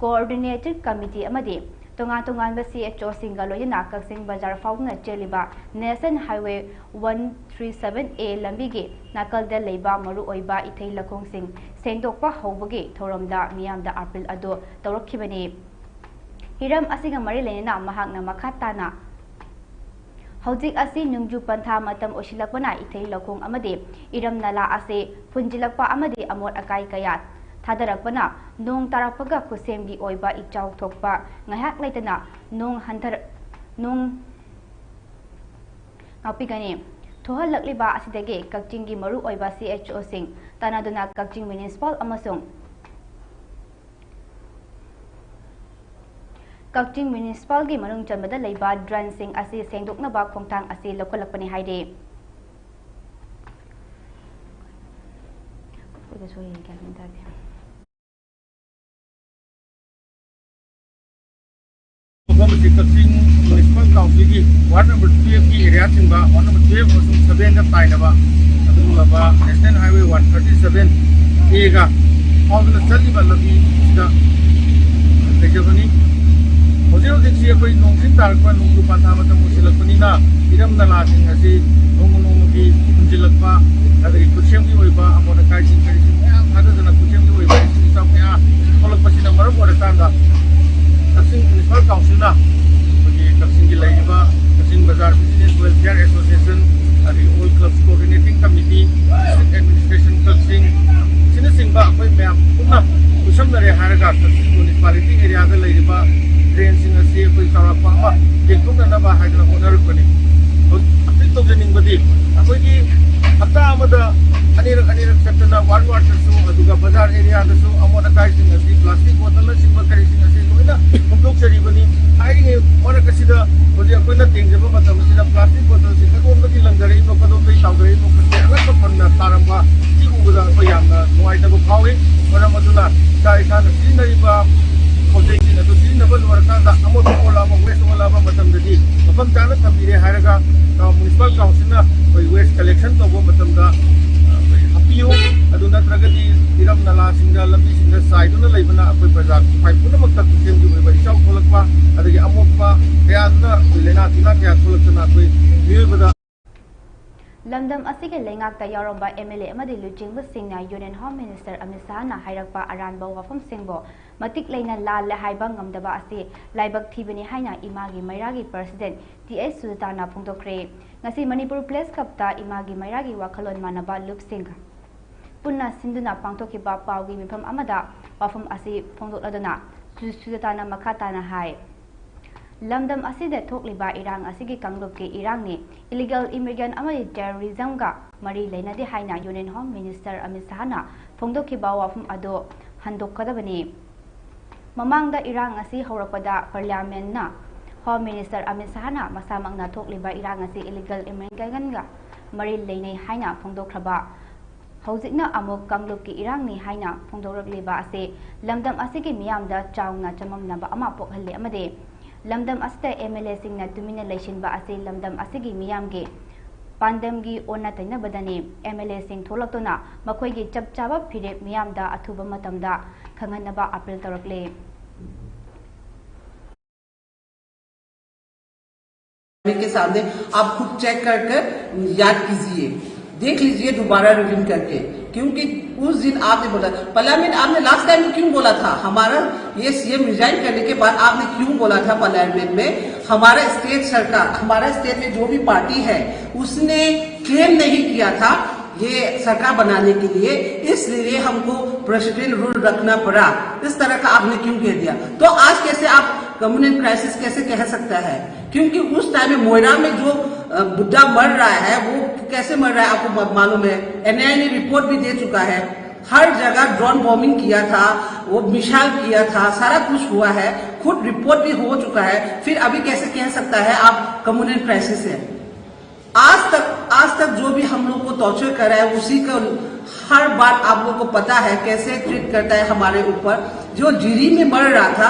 Coordinating Committee ꯑꯃꯗꯤ ꯇꯣꯉꯥꯟ ꯇꯣꯉꯥꯟꯕ CHOꯁꯤꯡꯒ ꯂꯣꯏꯅꯅ ꯀꯛꯆꯤꯡ ꯕꯖꯥꯔ ꯐꯥꯎꯗꯨꯅ ꯆꯦꯜꯂꯤꯕ National Highway one three seven A ꯂꯝꯕꯤꯒꯤ ꯅꯥꯀꯜꯗ ꯂꯩꯕ ꯃꯔꯨꯑꯣꯏꯕ ꯏꯊꯩ ꯂꯧꯈꯣꯡꯁꯤꯡ ꯁꯦꯡꯗꯣꯛꯄ ꯍꯧꯕꯒꯤ ꯊꯧꯔꯝꯗ ꯃꯤꯌꯥꯝꯗ appeal ꯑꯗꯨ ꯇꯧꯔꯛꯈꯤꯕꯅꯤ꯫ ꯍꯤꯔꯝ ꯑꯁꯤꯒ ꯃꯔꯤ ꯂꯩꯅꯅ ꯃꯍꯥꯛꯅ ꯃꯈꯥ ꯇꯥꯅ ꯍꯧꯖꯤꯛ ꯑꯁꯤ ꯅꯣꯡꯖꯨ ꯄꯟꯊꯥ ꯃꯇꯝ ꯑꯣꯏꯁꯤꯜꯂꯛꯄꯅ ꯏꯊꯩ ꯂꯧꯈꯣꯡ ꯑꯃꯗꯤ ꯏꯔꯝ ꯅꯂꯥ ꯑꯁꯤ ꯐꯨꯟꯖꯤꯜꯂꯛꯄ ꯑꯃꯗꯤ ꯑꯃꯣꯠ ꯑꯀꯥꯏ ꯀꯌꯥ ꯊꯥꯗꯔꯛꯄꯅ ꯅꯣꯡ ꯇꯥꯔꯛꯄꯒ ꯈꯨꯠꯁꯦꯝꯒꯤ ꯑꯣꯏꯕ ꯏꯆꯥꯎ ꯊꯣꯛꯄ ꯉꯥꯏꯍꯥꯛ ꯂꯩꯇꯅ ꯅꯣꯡ ꯍꯟꯊꯔ-, ꯅꯣꯡ ꯉꯥꯛꯄꯤꯒꯅꯤ꯫ ꯊꯣꯛꯍꯜꯂꯛꯂꯤꯕ ꯑꯁꯤꯗꯒꯤ ꯀꯛꯆꯤꯡꯒꯤ ꯃꯔꯨꯑꯣꯏꯕ CHOꯁꯤꯡ ꯇꯥꯟꯅꯗꯨꯅ ꯀꯛꯆꯤꯡ Municipal ꯑꯃꯁꯨꯡ ꯀꯛꯆꯤꯡ Municipalꯒꯤ ꯃꯅꯨꯡ ꯆꯟꯕꯗ ꯂꯩꯕ drainꯁꯤꯡ ꯑꯁꯤ ꯁꯦꯡꯗꯣꯛꯅꯕ ꯈꯣꯡꯊꯥꯡ ꯑꯁꯤ ꯂꯧꯈꯠꯂꯛꯄꯅꯤ ꯍꯥꯏꯔꯤ꯫ ꯃꯐꯝ ꯑꯁꯤ ꯀꯛꯆꯤꯡ Municipal Councilꯒꯤ ward number twelveꯀꯤ areaꯆꯤꯡꯕ, ward number twelve ꯑꯃꯁꯨꯡ sevenꯒ ꯇꯥꯏꯅꯕ ꯑꯗꯨꯒꯨꯝꯂꯕ National Highway one thirty seven Aꯒ ꯐꯥꯎꯗꯨꯅ ꯆꯠꯂꯤꯕ ꯂꯝꯕꯤꯁꯤꯗ ꯂꯩꯖꯕꯅꯤ꯫ ꯍꯧꯖꯤꯛ ꯍꯧꯖꯤꯛꯁꯤ ꯑꯩꯈꯣꯏ ꯅꯣꯡ ꯆꯤꯡ ꯇꯥꯔꯛꯄ, ꯅꯣꯡꯖꯨ ꯄꯟꯊꯥ ꯃꯇꯝ ꯑꯣꯏꯁꯤꯜꯂꯛꯄꯅꯤꯅ ꯏꯔꯝ ꯅꯂꯥꯁꯤꯡ ꯑꯁꯤ ꯅꯣꯡꯃ ꯅꯣꯡꯃꯒꯤ ꯐꯨꯟꯖꯤꯜꯂꯛꯄ, ꯑꯗꯒꯤ ꯈꯨꯠꯁꯦꯝꯒꯤ ꯑꯣꯏꯕ ꯑꯃꯣꯠ ꯑꯀꯥꯏꯁꯤꯡ ꯀꯔꯤꯁꯤꯡ ꯃꯌꯥꯝ ꯊꯥꯗꯗꯅ ꯈꯨꯠꯁꯦꯝꯒꯤ ꯑꯣꯏꯕ ꯏꯁꯤꯡ ꯏꯆꯥꯎ ꯀꯌꯥ ꯊꯣꯛꯂꯛꯄꯁꯤꯅ ꯃꯔꯝ ꯑꯣꯏꯔꯀꯥꯟꯗ ꯀꯛꯆꯤꯡ Municipal Councilꯅ ꯑꯩꯈꯣꯏꯒꯤ ꯀꯛꯆꯤꯡꯒꯤ ꯂꯩꯔꯤꯕ ꯀꯛꯆꯤꯡ ꯕꯖꯥꯔ Business Welfare Association, ꯑꯗꯒꯤ All Clubs Coordinating Committee, District Administration ꯀꯛꯆꯤꯡ ꯑꯁꯤꯅꯆꯤꯡꯕ ꯑꯩꯈꯣꯏ ꯃꯌꯥꯝ ꯄꯨꯟꯅ ꯈꯨꯠꯁꯝꯅꯔꯦ ꯍꯥꯏꯔꯒ ꯀꯛꯆꯤꯡ Municipality areaꯗ ꯂꯩꯔꯤꯕ drainꯁꯤꯡ ꯑꯁꯤ ꯑꯩꯈꯣꯏ ꯆꯥꯎꯔꯥꯛꯄ ꯑꯃ ꯌꯦꯡꯊꯣꯛꯅꯅꯕ ꯍꯥꯏꯗꯅ ꯍꯣꯠꯅꯔꯛꯄꯅꯤ꯫ ꯍꯧꯖꯤꯛ ꯇꯧꯖꯅꯤꯡꯕꯗꯤ ꯑꯩꯈꯣꯏꯒꯤ ꯍꯞꯇꯥ ꯑꯃꯗ ꯑꯅꯤꯔꯛ ꯑꯅꯤꯔꯛ ꯆꯠꯇꯅ ward wardꯇꯁꯨ ꯑꯗꯨꯒ ꯕꯖꯥꯔ areaꯗꯁꯨ ꯑꯃꯣꯠ ꯑꯀꯥꯏꯁꯤꯡ ꯑꯁꯤ plastic bottleꯅꯆꯤꯡꯕ ꯀꯔꯤꯁꯤꯡ ꯑꯁꯤ ꯂꯣꯏꯅ ꯍꯨꯟꯗꯣꯛꯆꯔꯤꯕꯅꯤ꯫ ꯍꯥꯏꯔꯤꯉꯩ ꯃꯔꯛ ꯑꯁꯤꯗ ꯍꯧꯖꯤꯛ ꯑꯩꯈꯣꯏꯅ ꯊꯦꯡꯖꯕ ꯃꯇꯝ ꯑꯁꯤꯗ plastic bottleꯁꯤ ꯀꯗꯣꯝꯗꯒꯤ ꯂꯪꯊꯔꯛꯏꯅꯣ, ꯀꯗꯣꯝꯗꯒꯤ ꯇꯥꯎꯊꯔꯛꯏꯅꯣ ꯈꯪꯗꯦ꯫ ꯑꯉꯛꯄ ꯐꯪꯅ ꯇꯥꯔꯝꯕ ꯏꯁꯥꯅ ꯁꯤꯖꯤꯟꯅꯔꯤꯕ ꯄꯣꯠꯆꯩꯁꯤꯡ ꯑꯗꯨ ꯁꯤꯖꯤꯟꯅꯕ ꯂꯣꯏꯔꯀꯥꯟꯗ ꯑꯃꯣꯠꯄ ꯑꯣꯜꯂꯛꯑꯕ, ꯋꯦꯁ ꯑꯣꯜꯂꯛꯑꯕ ꯃꯇꯝꯗꯗꯤ ꯃꯐꯝ ꯆꯥꯅ ꯊꯝꯕꯤꯔꯦ ꯍꯥꯏꯔꯒ, ꯑ, ꯃ꯭ꯌꯨꯅꯤꯁꯤꯄꯥꯜ ꯀꯥꯎꯟꯁꯤꯜꯅ ꯑꯩꯈꯣꯏ ꯋꯦꯁ ꯀꯂꯦꯛꯁꯟ ꯇꯧꯕ ꯃꯇꯝꯗ, ꯑ, ꯑꯩꯈꯣꯏ ꯍꯥꯞꯄꯤꯌꯨ꯫ ꯑꯗꯨ ꯅꯠꯇ꯭ꯔꯒꯗꯤ ꯏꯔꯝ ꯅꯂꯥꯁꯤꯡꯗ, ꯂꯝꯕꯤꯁꯤꯡꯗ ꯆꯥꯏꯗꯨꯅ ꯂꯩꯕꯅ ꯑꯩꯈꯣꯏ ꯄ꯭ꯔꯖꯥ ꯈ꯭ꯋꯥꯏ ꯄꯨꯝꯅꯃꯛꯇ ꯇꯨꯈꯦꯜꯒꯤ ꯑꯣꯏꯕ ꯏꯆꯥꯎ ꯊꯣꯛꯂꯛꯄ, ꯑꯗꯒꯤ ꯑꯃꯣꯠꯄ ꯀꯌꯥꯗꯨꯅ ꯑꯩꯈꯣꯏ ꯂꯥꯏꯅꯥ ꯇꯤꯟꯅꯥ ꯀꯌꯥ ꯊꯣꯛꯂꯛꯇꯅ ꯑꯩꯈꯣꯏ ꯃꯤꯑꯣꯏꯕꯗ ꯂꯝꯗꯝ ꯑꯁꯤꯒꯤ ꯂꯩꯉꯥꯛꯇ ꯌꯥꯎꯔꯝꯕ ꯑꯦꯝ ꯑꯦꯜ ꯑꯦ ꯑꯃꯗꯤ ꯂꯨꯆꯤꯡꯕꯁꯤꯡꯅ ꯌꯨꯅꯤꯌꯟ ꯍꯣꯝ ꯃꯤꯅꯤꯁꯇꯔ ꯑꯃꯤꯠ ꯁꯍꯥꯅ ꯍꯥꯏꯔꯛꯄ ꯑꯔꯥꯟꯕ ꯋꯥꯐꯝꯁꯤꯡꯕꯨ ꯃꯇꯤꯛ ꯂꯩꯅ ꯂꯥꯜꯂꯦ ꯍꯥꯏꯕ ꯉꯝꯗꯕ ꯑꯁꯤ ꯂꯥꯏꯕꯛ ꯊꯤꯕꯅꯤ ꯍꯥꯏꯅ ꯏꯃꯥꯒꯤ ꯃꯩꯔꯥꯒꯤ ꯄ꯭ꯔꯁꯤꯗꯦꯟ ꯇꯤ ꯑꯩꯆ ꯁꯨꯖꯥꯇꯥꯅ ꯐꯣꯡꯗꯣꯛꯈ꯭ꯔꯦ꯫ ꯉꯁꯤ ꯃꯅꯤꯄꯨꯔ ꯄ꯭ꯔꯦꯁ ꯀ꯭ꯂꯕꯇ ꯏꯃꯥꯒꯤ ꯃꯩꯔꯥꯒꯤ ꯋꯥꯈꯜꯂꯣꯟ ꯃꯥꯟꯅꯕ ꯂꯨꯞꯁꯤꯡ ꯄꯨꯟꯅ ꯁꯤꯟꯗꯨꯅ ꯄꯥꯡꯊꯣꯛꯈꯤꯕ ꯄꯥꯎꯒꯤ ꯃꯤꯐꯝ ꯑꯃꯗ ꯋꯥꯐꯝ ꯑꯁꯤ ꯐꯣꯡꯗꯣꯛꯂꯗꯨꯅ ꯁꯨ-, ꯁꯨꯖꯥꯇꯥꯅ ꯃꯈꯥ ꯇꯥꯅ ꯍꯥꯏ, ꯂꯝꯗꯝ ꯑꯁꯤꯗ ꯊꯣꯛꯂꯤꯕ ꯏꯔꯥꯡ ꯑꯁꯤꯒꯤ ꯀꯥꯡꯂꯨꯞꯀꯤ ꯏꯔꯥꯡꯅꯤ, ꯏꯂꯤꯒꯦꯜ ꯏꯃꯤꯒ꯭ꯔꯦꯟ ꯑꯃꯗꯤ ꯇꯦꯔꯣꯔꯤꯖꯝꯒ ꯃꯔꯤ ꯂꯩꯅꯗꯦ ꯍꯥꯏꯅ ꯌꯨꯅꯤꯌꯟ ꯍꯣꯝ ꯃꯤꯅꯤꯁꯇꯔ ꯑꯃꯤꯠ ꯁꯍꯥꯅ ꯐꯣꯡꯗꯣꯛꯈꯤꯕ ꯋꯥꯐꯝ ꯑꯗꯨ ꯍꯟꯗꯣꯛꯀꯗꯕꯅꯤ꯫ ꯃꯃꯥꯡꯗ ꯏꯔꯥꯡ ꯑꯁꯤ ꯍꯧꯔꯛꯄꯗ ꯄꯥꯔꯂꯤꯌꯥꯃꯦꯟꯅ ꯍꯣꯝ ꯃꯤꯅꯤꯁꯇꯔ ꯑꯃꯤꯠ ꯁꯍꯥꯅ ꯃꯁꯥꯃꯛꯅ ꯊꯣꯛꯂꯤꯕ ꯏꯔꯥꯡ ꯑꯁꯤ ꯏꯂꯤꯒꯦꯜ ꯏꯃꯤꯒ꯭ꯔꯦꯟꯒ ꯃꯔꯤ ꯂꯩꯅꯩ ꯍꯥꯏꯅ ꯐꯣꯡꯗꯣꯛꯈ꯭ꯔꯕ, ꯍꯧꯖꯤꯛꯅ ꯑꯃꯨꯛ ꯀꯥꯡꯂꯨꯞꯀꯤ ꯏꯔꯥꯡꯅꯤ ꯍꯥꯏꯅ ꯐꯣꯡꯗꯣꯔꯛꯂꯤꯕ ꯑꯁꯤ ꯂꯝꯗꯝ ꯑꯁꯤꯒꯤ ꯃꯤꯌꯥꯝꯗ ꯆꯥꯎꯅ ꯆꯃꯝꯅꯕ ꯑꯃ ꯄꯣꯛꯍꯜꯂꯤ ꯑꯃꯗꯤ ꯂꯝꯗꯝ ꯑꯁꯤꯗ ꯑꯦꯝ ꯑꯦꯜ ꯑꯦꯁꯤꯡꯅ ꯇꯨꯃꯤꯟꯅ ꯂꯩꯁꯤꯟꯕ ꯑꯁꯤ ꯂꯝꯗꯝ ꯑꯁꯤꯒꯤ ꯃꯤꯌꯥꯝꯒꯤ ꯄꯥꯟꯗꯝꯒꯤ ꯑꯣꯟꯅ ꯇꯩꯅꯕꯗꯅꯤ꯫ ꯑꯦꯝ ꯑꯦꯜ ꯑꯦꯁꯤꯡ ꯊꯣꯛꯂꯛꯇꯨꯅ ꯃꯈꯣꯏꯒꯤ ꯆꯞ ꯆꯥꯕ ꯐꯤꯔꯦꯞ ꯃꯤꯌꯥꯝꯗ ꯑꯊꯨꯕ ꯃꯇꯝꯗ ꯈꯪꯍꯟꯅꯕ ꯑꯄꯤꯜ ꯇꯧꯔꯛꯂꯤ꯫ के सामने आप खुद चेक कर कर याद कीजिए, देख लीजिए दोबारा रिविजन करके, क्योंकि उस दिन आपने बोला पार्लियामेंट, आपने लास्ट टाइम क्यों बोला था? हमारा ये सीएम रिजाइन करने के बाद आपने क्यों बोला था पार्लियामेंट में हमारा स्टेट सरकार, हमारा स्टेट में जो भी पार्टी है उसने क्लेम नहीं किया था ये सरकार बनाने के लिए, इसलिए हमको प्रेसिडेंट रूल रखना पड़ा। इस तरह का आपने क्यों कह दिया? तो आज कैसे आप कम्युनल क्राइसिस कैसे कह सकता है? क्योंकि उस टाइम में मोयरा में जो बुड्ढा मर रहा है वो कैसे मर रहा है आपको मालूम है। एनआईए ने रिपोर्ट भी दे चुका है। हर जगह ड्रोन बॉम्बिंग किया था, वो मिसाइल किया था, सारा कुछ हुआ है, खुद रिपोर्ट भी हो चुका है। फिर अभी कैसे कह सकता है आप कम्युनल क्राइसिस है? आज तक आज तक जो भी हम लोग को टॉर्चर कर रहा है उसी का हर बार आप लोगों को पता है कैसे ट्रीट करता है हमारे ऊपर। जो जिरी में मर रहा था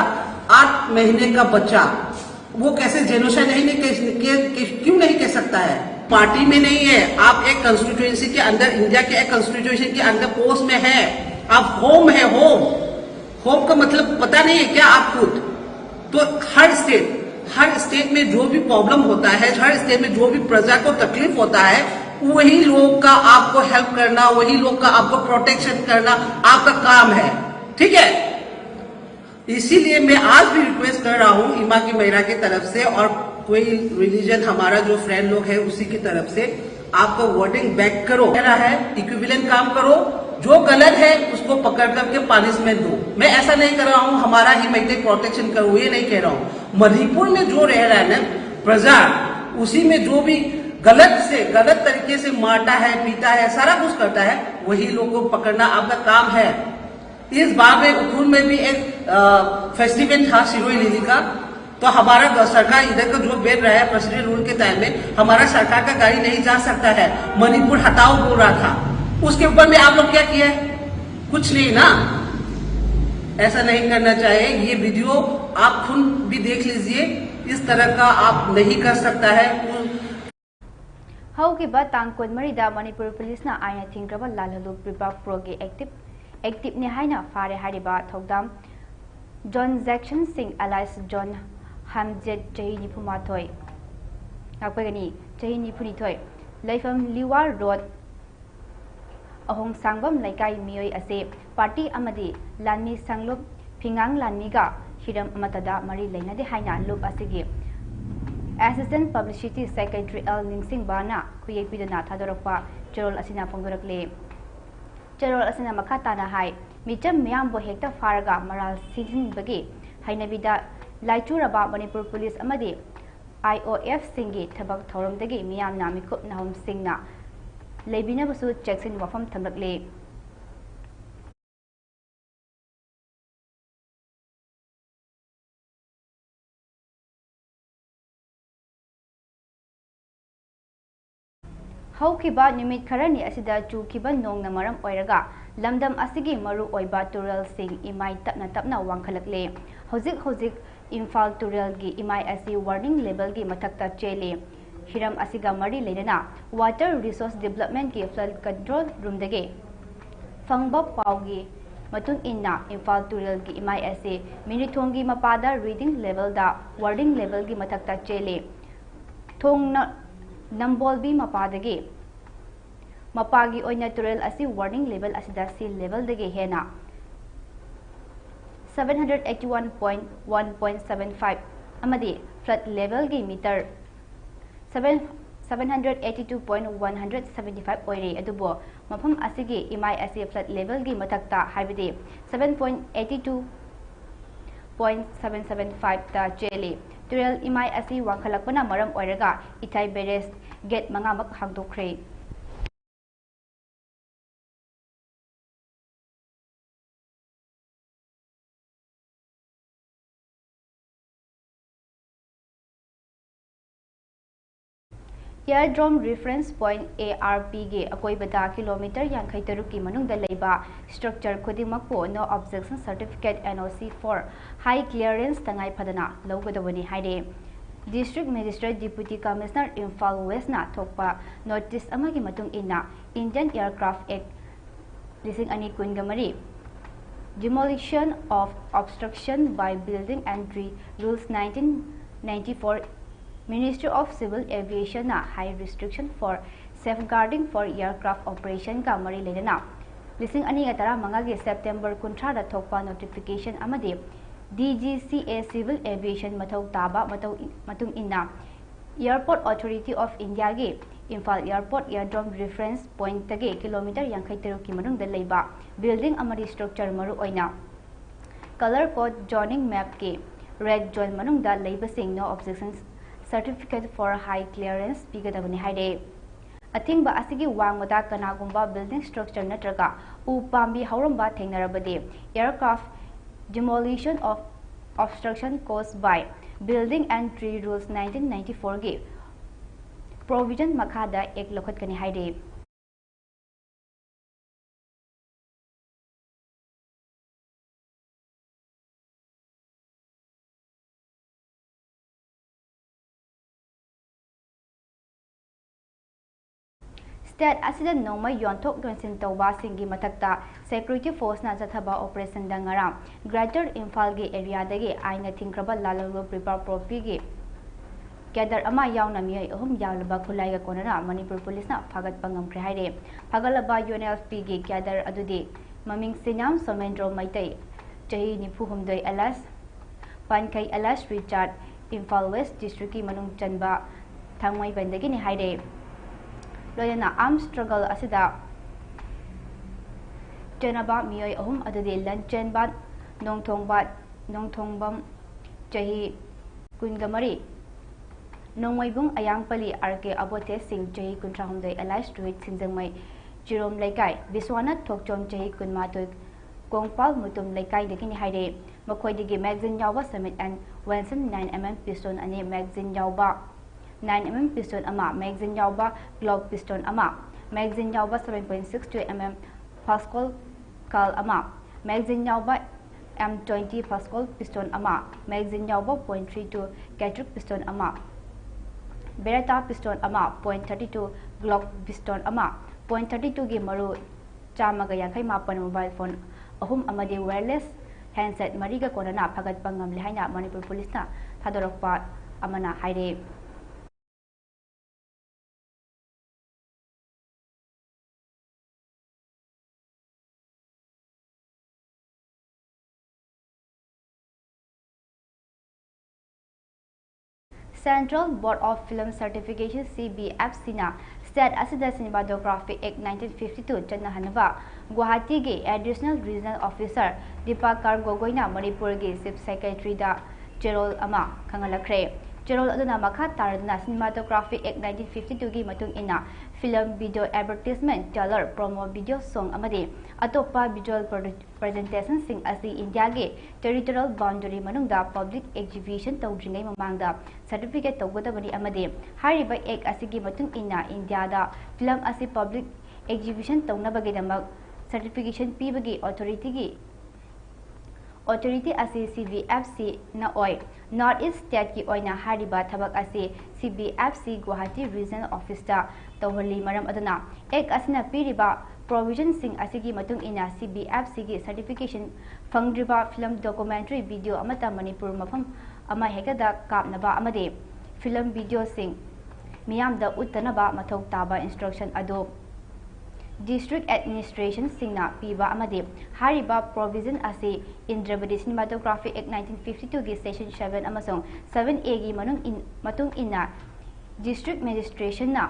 आठ महीने का बच्चा, वो कैसे जेनोसाइड नहीं, नहीं के, के, के, क्यों नहीं कह सकता है? पार्टी में नहीं है आप, एक कॉन्स्टिट्यूएंसी के अंदर, इंडिया के एक कॉन्स्टिट्यूशन के अंदर पोस्ट में है आप। होम है, होम। होम का मतलब पता नहीं है क्या आप खुद? तो हर स्टेट, हर स्टेट में जो भी प्रॉब्लम होता है, हर स्टेट में जो भी प्रजा को तकलीफ होता है, वही लोग का आपको हेल्प करना, वही लोग का आपको प्रोटेक्शन करना आपका काम है। ठीक है, इसीलिए मैं आज भी रिक्वेस्ट कर रहा हूँ इमा की महिला की तरफ से, और कोई रिलीजन हमारा जो फ्रेंड लोग है उसी की तरफ से, आपको वोटिंग बैक करो, कह रहा है इक्विवेलेंट काम करो। जो गलत है उसको पकड़ करके पनिशमेंट दो। मैं ऐसा नहीं कर रहा हूँ हमारा ही मैत्री प्रोटेक्शन करो, ये नहीं कह रहा हूँ। मणिपुर में जो रह रहा है ना प्रजा, उसी में जो भी गलत से गलत तरीके से मारता है, पीता है, सारा कुछ करता है, वही लोग को पकड़ना आपका काम है। इस बार में उखरुल में भी एक फेस्टिवल था सिरोई लिली का। तो हमारा ग- सरकार इधर का जो बैन रहा है प्रेसिडेंट रूल के टाइम में, हमारा सरकार का गाड़ी नहीं जा सकता है, मणिपुर हटाओ बोल रहा था। उसके ऊपर में आप लोग क्या किए? कुछ नहीं ना। ऐसा नहीं करना चाहिए। ये वीडियो आप खुद भी देख लीजिए, इस तरह का आप नहीं कर सकता है। ꯍꯧꯈꯤꯕ ꯇꯥꯡ ꯀꯨꯟꯃꯔꯤꯗ ꯃꯅꯤꯄꯨꯔ ꯄꯨꯂꯤꯁꯅ ꯑꯥꯏꯟꯅ ꯊꯤꯡꯈ꯭ꯔꯕ ꯂꯥꯜꯍꯧꯂꯨꯞ ꯔꯤꯕꯥꯞ ꯄ꯭ꯔꯣꯒꯤ ꯑꯦꯛꯇꯤꯞ ꯑꯦꯛꯇꯤꯞꯅꯤ ꯍꯥꯏꯅ ꯐꯥꯔꯦ ꯍꯥꯏꯔꯤꯕ ꯊꯧꯗꯥꯝ ꯖꯣꯟ ꯖꯦꯛꯁꯟ ꯁꯤꯡ ꯑꯦꯂꯥꯏꯁ ꯖꯣꯟ ꯍꯥꯝꯖꯦꯠ ꯆꯍꯤ ꯅꯤꯐꯨ ꯃꯥꯊꯣꯏ ꯉꯥꯛꯄꯒꯅꯤ꯫ ꯆꯍꯤ ꯅꯤꯐꯨꯅꯤꯊꯣꯏ, ꯂꯩꯐꯝ ꯂꯤꯋꯥ ꯔꯣꯗ ꯑꯍꯣꯡꯁꯥꯡꯕꯝ ꯂꯩꯀꯥꯏ ꯃꯤꯑꯣꯏ ꯑꯁꯤ ꯄꯥꯔꯇꯤ ꯑꯃꯗꯤ ꯂꯥꯟꯃꯤ ꯁꯪꯂꯨꯞ ꯐꯤꯉꯥꯡ ꯂꯥꯟꯃꯤꯒ ꯍꯤꯔꯝ ꯑꯃꯠꯇꯗ ꯃꯔꯤ ꯂꯩꯅꯗꯦ ꯍꯥꯏꯅ ꯂꯨꯞ ꯑꯁꯤꯒꯤ ꯑꯦꯁꯤꯁꯇꯦꯟ ꯄꯕ꯭ꯂꯤꯁꯤꯇꯤ ꯁꯦꯀ꯭ꯔꯦꯇꯔꯤ ꯑꯦꯜ ꯅꯤꯡꯁꯤꯡꯕꯅ ꯈꯨꯌꯦꯛ ꯄꯤꯗꯨꯅ ꯊꯥꯗꯣꯔꯛꯄ ꯆꯦꯔꯣꯜ ꯑꯁꯤꯅ ꯐꯣꯡꯗꯣꯔꯛꯂꯤ꯫ ꯆꯦꯔꯣꯜ ꯑꯁꯤꯅ ꯃꯈꯥ ꯇꯥꯅ ꯍꯥꯏ, ꯃꯤꯆꯝ ꯃꯤꯌꯥꯝꯕꯨ ꯍꯦꯛꯇ ꯐꯥꯔꯒ ꯃꯔꯥꯜ ꯁꯤꯖꯤꯟꯕꯒꯤ ꯍꯩꯅꯕꯤꯗ ꯂꯥꯏꯆꯨꯔꯕ ꯃꯅꯤꯄꯨꯔ ꯄꯨꯂꯤꯁ ꯑꯃꯗꯤ ꯑꯥꯏ ꯑꯣ ꯑꯦꯐꯁꯤꯡꯒꯤ ꯊꯕꯛ ꯊꯧꯔꯝꯗꯒꯤ ꯃꯤꯌꯥꯝꯅ ꯃꯤꯀꯨꯞ ꯅꯍꯨꯝꯁꯤꯡꯅ ꯂꯩꯕꯤꯅꯕꯁꯨ ꯆꯦꯛꯁꯤꯟ ꯋꯥꯐꯝ ꯊꯝꯂꯛꯂꯤ꯫ ꯍꯧꯈꯤꯕ ꯅꯨꯃꯤꯠ ꯈꯔꯅꯤ ꯑꯁꯤꯗ ꯆꯨꯈꯤꯕ ꯅꯣꯡꯅ ꯃꯔꯝ ꯑꯣꯏꯔꯒ ꯂꯝꯗꯝ ꯑꯁꯤꯒꯤ ꯃꯔꯨ ꯑꯣꯏꯕ ꯇꯨꯔꯦꯜꯁꯤꯡ ꯏꯃꯥꯏ ꯇꯞꯅ ꯇꯞꯅ ꯋꯥꯡꯈꯠꯂꯛꯂꯦ꯫ ꯍꯧꯖꯤꯛ ꯍꯧꯖꯤꯛ ꯏꯝꯐꯥꯜ ꯇꯨꯔꯦꯜꯒꯤ ꯏꯃꯥꯏ ꯑꯁꯤ warning levelꯒꯤ ꯃꯊꯛꯇ ꯆꯦꯜꯂꯤ꯫ ꯍꯤꯔꯝ ꯑꯁꯤꯒ ꯃꯔꯤ ꯂꯩꯅꯅ Water Resource Developmentꯀꯤ flood control roomꯗꯒꯤ ꯐꯪꯕ ꯄꯥꯎꯒꯤ ꯃꯇꯨꯡ ꯏꯟꯅ ꯏꯝꯐꯥꯜ ꯇꯨꯔꯦꯜꯒꯤ ꯏꯃꯥꯏ ꯑꯁꯤ ꯃꯤꯅꯤꯊꯣꯡꯒꯤ ꯃꯄꯥꯗ reading levelꯗ warning levelꯒꯤ ꯃꯊꯛꯇ ꯆꯦꯜꯂꯤ꯫ ꯊꯣꯡꯅ ꯅꯝꯕꯣꯜꯕꯤ ꯃꯄꯥꯗꯒꯤ ꯃꯄꯥꯒꯤ ꯑꯣꯏꯅ ꯇꯨꯔꯦꯜ ꯑꯁꯤ warning level ꯑꯁꯤꯗ sea levelꯗꯒꯤ ꯍꯦꯟꯅ seven hundred eighty one point one point seven five ꯑꯃꯗꯤ flood levelꯒꯤ meter seven seven hundred eighty two point one hundred seventy five ꯑꯣꯏꯔꯤ꯫ ꯑꯗꯨꯕꯨ ꯃꯐꯝ ꯑꯁꯤꯒꯤ ꯏꯃꯥꯏ ꯑꯁꯤ flood levelꯒꯤ ꯃꯊꯛꯇ, ꯍꯥꯏꯕꯗꯤ seven point eighty two point seven seven fiveꯇ ꯆꯦꯜꯂꯤ꯫ ꯇꯨꯔꯦꯜ ꯏꯃꯥꯏ ꯑꯁꯤ ꯋꯥꯡꯈꯠꯂꯛꯄꯅ ꯃꯔꯝ ꯑꯣꯏꯔꯒ ꯏꯊꯥꯏ barrage gate ꯃꯉꯥꯃꯛ ꯍꯥꯡꯗꯣꯛꯈ꯭ꯔꯦ꯫ Aerodrome Reference Point, ARPꯒꯤ ꯑꯀꯣꯏꯕꯗ ꯀꯤꯂꯣꯃꯤꯇꯔ ꯌꯥꯡꯈꯩ ꯇꯔꯨꯛꯀꯤ ꯃꯅꯨꯡꯗ ꯂꯩꯕ structure ꯈꯨꯗꯤꯡꯃꯛꯄꯨ No Objection Certificate, NOC for Height Clearance ꯇꯉꯥꯏ ꯐꯗꯅ ꯂꯧꯒꯗꯕꯅꯤ ꯍꯥꯏꯔꯦ꯫ District Magistrate Deputy Commissioner Imphal Westꯅ ꯊꯣꯛꯄ notice ꯑꯃꯒꯤ ꯃꯇꯨꯡ ꯏꯟꯅ, Indian Aircraft Act ꯂꯤꯁꯤꯡ ꯑꯅꯤ ꯀꯨꯟꯒ ꯃꯔꯤ, Demolition of Obstruction by Building and Tree Rules nineteen ninety four, Ministry of Civil Aviationꯅ Height Restriction for Safeguarding for Aircraft Operationꯒ ꯃꯔꯤ ꯂꯩꯅꯅ ꯂꯤꯁꯤꯡ ꯑꯅꯤꯒ ꯇꯔꯥꯃꯉꯥꯒꯤ September ꯀꯨꯟꯊ꯭ꯔꯥꯗ ꯊꯣꯛꯄ notification ꯑꯃꯗꯤ DGCA Civil Aviation ꯃꯊꯧ ꯇꯥꯕ ꯃꯇꯧ ꯏ-, ꯃꯇꯨꯡ ꯏꯟꯅ Airport Authority of Indiaꯒꯤ ꯏꯝꯐꯥꯜ Airport Aerodrome Reference Pointꯇꯒꯤ ꯀꯤꯂꯣꯃꯤꯇꯔ ꯌꯥꯡꯈꯩ ꯇꯔꯨꯛꯀꯤ ꯃꯅꯨꯡꯗ ꯂꯩꯕ building ꯑꯃꯗꯤ structure, ꯃꯔꯨꯑꯣꯏꯅ Color Code Zoning Mapꯀꯤ red zone ꯃꯅꯨꯡꯗ ꯂꯩꯕꯁꯤꯡ No Objection Certificate for Height Clearance ꯄꯤꯒꯗꯕꯅꯤ ꯍꯥꯏꯔꯦ꯫ ꯑꯊꯤꯡꯕ ꯑꯁꯤꯒꯤ ꯋꯥꯡꯃꯗ ꯀꯅꯥꯒꯨꯝꯕ building structure ꯅꯠꯇ꯭ꯔꯒ ꯎ ꯄꯥꯝꯕꯤ ꯍꯧꯔꯝꯕ ꯊꯦꯡꯅꯔꯕꯗꯤ, Aircraft Demolition of Obstruction Caused by Building and Tree Rules nineteen ninety fourꯒꯤ Provision ꯃꯈꯥꯗ Act ꯂꯧꯈꯠꯀꯅꯤ ꯍꯥꯏꯔꯤ꯫ State ꯑꯁꯤꯗ ꯅꯣꯡꯃꯩ ꯌꯣꯟꯊꯣꯛ ꯌꯣꯟꯁꯤꯟ ꯇꯧꯕꯁꯤꯡꯒꯤ ꯃꯊꯛꯇ security forceꯅ ꯆꯠꯊꯕ operationꯗ ꯉꯔꯥꯡ Greater ꯏꯝꯐꯥꯜꯒꯤ areaꯗꯒꯤ ꯑꯥꯏꯟꯅ ꯊꯤꯡꯈ꯭ꯔꯕ ꯂꯥꯂꯣꯡ group revival propertyꯒꯤ cadre ꯑꯃ ꯌꯥꯎꯅ ꯃꯤꯑꯣꯏ ꯑꯍꯨꯝ ꯌꯥꯎꯂꯕ ꯈꯨꯠꯂꯥꯏꯒ ꯀꯣꯟꯅꯅ ꯃꯅꯤꯄꯨꯔ ꯄꯨꯂꯤꯁꯅ ꯐꯥꯒꯠꯄ ꯉꯝꯈ꯭ꯔꯦ ꯍꯥꯏꯔꯦ꯫ ꯐꯥꯒꯠꯂꯕ UNLFPꯒꯤ cadre ꯑꯗꯨꯗꯤ ꯃꯃꯤꯡ ꯁꯤꯅꯥꯝ ꯁꯣꯃꯦꯟꯗ꯭ꯔꯣ ꯃꯩꯇꯩ, ꯆꯍꯤ ꯅꯤꯐꯨ ꯍꯨꯝꯗꯣꯏ, alias ꯄꯥꯟꯈꯩ alias ꯔꯤꯆꯥꯔꯗ, ꯏꯝꯐꯥꯜ West Districtꯀꯤ ꯃꯅꯨꯡ ꯆꯟꯕ ꯊꯥꯡꯃꯩꯕꯟꯗꯒꯤꯅꯤ ꯍꯥꯏꯔꯦ꯫ ꯂꯣꯏꯅꯅ armed struggle ꯑꯁꯤꯗ ꯆꯦꯟꯅꯕ ꯃꯤꯑꯣꯏ ꯑꯍꯨꯝ ꯑꯗꯨꯗꯤ ꯂꯟꯆꯦꯟꯕ ꯅꯣꯡꯊꯣꯡꯕ, ꯅꯣꯡꯊꯣꯡꯕꯝ, ꯆꯍꯤ ꯀꯨꯟꯒ ꯃꯔꯤ, ꯅꯣꯡꯃꯩꯕꯨꯡ ꯑꯌꯥꯡꯄꯜꯂꯤ ꯑꯥꯔ ꯀꯦ ꯑꯕꯣꯊꯦ ꯁꯤꯡ, ꯆꯍꯤ ꯀꯨꯟꯊ꯭ꯔꯥ ꯍꯨꯝꯗꯣꯏ, alias ꯔꯣꯍꯤꯠ ꯁꯤꯡꯖꯃꯩ, ꯆꯤꯔꯣꯝ ꯂꯩꯀꯥꯏ, ꯕꯤꯁ꯭ꯋꯥꯅꯥꯊ ꯊꯣꯛꯆꯣꯝ, ꯆꯍꯤ ꯀꯨꯟꯃꯥꯊꯣꯏ, ꯀꯣꯡꯄꯥꯜ ꯃꯨꯇꯨꯝ ꯂꯩꯀꯥꯏꯗꯒꯤꯅꯤ ꯍꯥꯏꯔꯦ꯫ ꯃꯈꯣꯏꯗꯒꯤ magazine ꯌꯥꯎꯕ Smith and Wesson nine M M pistol ꯑꯅꯤ, magazine ꯌꯥꯎꯕ nine M M pistol ꯑꯃ, magazine ꯌꯥꯎꯕ Glock pistol ꯑꯃ, magazine ꯌꯥꯎꯕ seven point six two M M Pascal cal ꯑꯃ, magazine ꯌꯥꯎꯕ M twenty Pascal pistol ꯑꯃ, magazine ꯌꯥꯎꯕ point three two Katrick pistol ꯑꯃ, Beretta pistol ꯑꯃ, point thirty two Glock pistol ꯑꯃ, point thirty twoꯒꯤ ꯃꯔꯨ ꯆꯥꯝꯃꯒ ꯌꯥꯡꯈꯩ ꯃꯥꯄꯟ, mobile phone ꯑꯍꯨꯝ ꯑꯃꯗꯤ wireless handset ꯃꯔꯤꯒ ꯀꯣꯟꯅꯅ ꯐꯒꯠꯄ ꯉꯝꯂꯦ ꯍꯥꯏꯅ ꯃꯅꯤꯄꯨꯔ ꯄꯨꯂꯤꯁꯅ ꯊꯥꯗꯣꯔꯛꯄ ꯑꯃꯅ ꯍꯥꯏꯔꯦ꯫ Central Board of Film Certification, C B F Cꯅ state ꯑꯁꯤꯗ Cinematography Act nineteen fifty two ꯆꯠꯅꯍꯟꯅꯕ ꯒꯨꯋꯥꯍꯥꯇꯤꯒꯤ Additional Regional Officer ꯗꯤꯄꯥꯀꯔ ꯒꯣꯒꯣꯏꯅ ꯃꯅꯤꯄꯨꯔꯒꯤ Chief Secretaryꯗ ꯆꯦꯔꯣꯜ ꯑꯃ ꯈꯪꯍꯜꯂꯛꯈ꯭ꯔꯦ꯫ ꯆꯦꯔꯣꯜ ꯑꯗꯨꯅ ꯃꯈꯥ ꯇꯥꯔꯗꯨꯅ Cinematography Act nineteen fifty two ꯒꯤ ꯃꯇꯨꯡ ꯏꯟꯅ film, video, advertisement, trailer, promo video, song ꯑꯃꯗꯤ ꯑꯇꯣꯞꯄ visual produ- presentationꯁꯤꯡ ꯑꯁꯤ ꯏꯟꯗꯤꯌꯥꯒꯤ territorial boundary ꯃꯅꯨꯡꯗ public exhibition ꯇꯧꯗ꯭ꯔꯤꯉꯩ ꯃꯃꯥꯡꯗ certificate ꯇꯧꯒꯗꯕꯅꯤ ꯑꯃꯗꯤ ꯍꯥꯏꯔꯤꯕ Act ꯑꯁꯤꯒꯤ ꯃꯇꯨꯡ ꯏꯟꯅ ꯏꯟꯗꯤꯌꯥꯗ film ꯑꯁꯤ public exhibition ꯇꯧꯅꯕꯒꯤꯗꯃꯛ certification ꯄꯤꯕꯒꯤ authorityꯒꯤ authority ꯑꯁꯤ CBFCꯅ ꯑꯣꯏ꯫ North East stateꯀꯤ ꯑꯣꯏꯅ ꯍꯥꯏꯔꯤꯕ ꯊꯕꯛ ꯑꯁꯤ CBFC Guwahati Regional Officeꯇ ꯇꯧꯍꯜꯂꯤ꯫ ꯃꯔꯝ ꯑꯗꯨꯅ Act ꯑꯁꯤꯅ ꯄꯤꯔꯤꯕ provisionꯁꯤꯡ ꯑꯁꯤꯒꯤ ꯃꯇꯨꯡ ꯏꯟꯅ CBFCꯒꯤ certification ꯐꯪꯗ꯭ꯔꯤꯕ film, documentary video ꯑꯃꯠꯇ ꯃꯅꯤꯄꯨꯔ ꯃꯐꯝ ꯑꯃ ꯍꯦꯛꯇꯗ ꯀꯥꯞꯅꯕ ꯑꯃꯗꯤ film videoꯁꯤꯡ ꯃꯤꯌꯥꯝꯗ ꯎꯠꯇꯅꯕ ꯃꯊꯧ ꯇꯥꯕ instruction ꯑꯗꯨ district administrationꯁꯤꯡꯅ ꯄꯤꯕ ꯑꯃꯗꯤ ꯍꯥꯏꯔꯤꯕ provision ꯑꯁꯤ Indrabadi Cinematography Act nineteen fifty twoꯒꯤ section seven ꯑꯃꯁꯨꯡ seven Aꯒꯤ ꯃꯅꯨꯡ ꯏꯟ- ꯃꯇꯨꯡ ꯏꯟꯅ district magistrationꯅ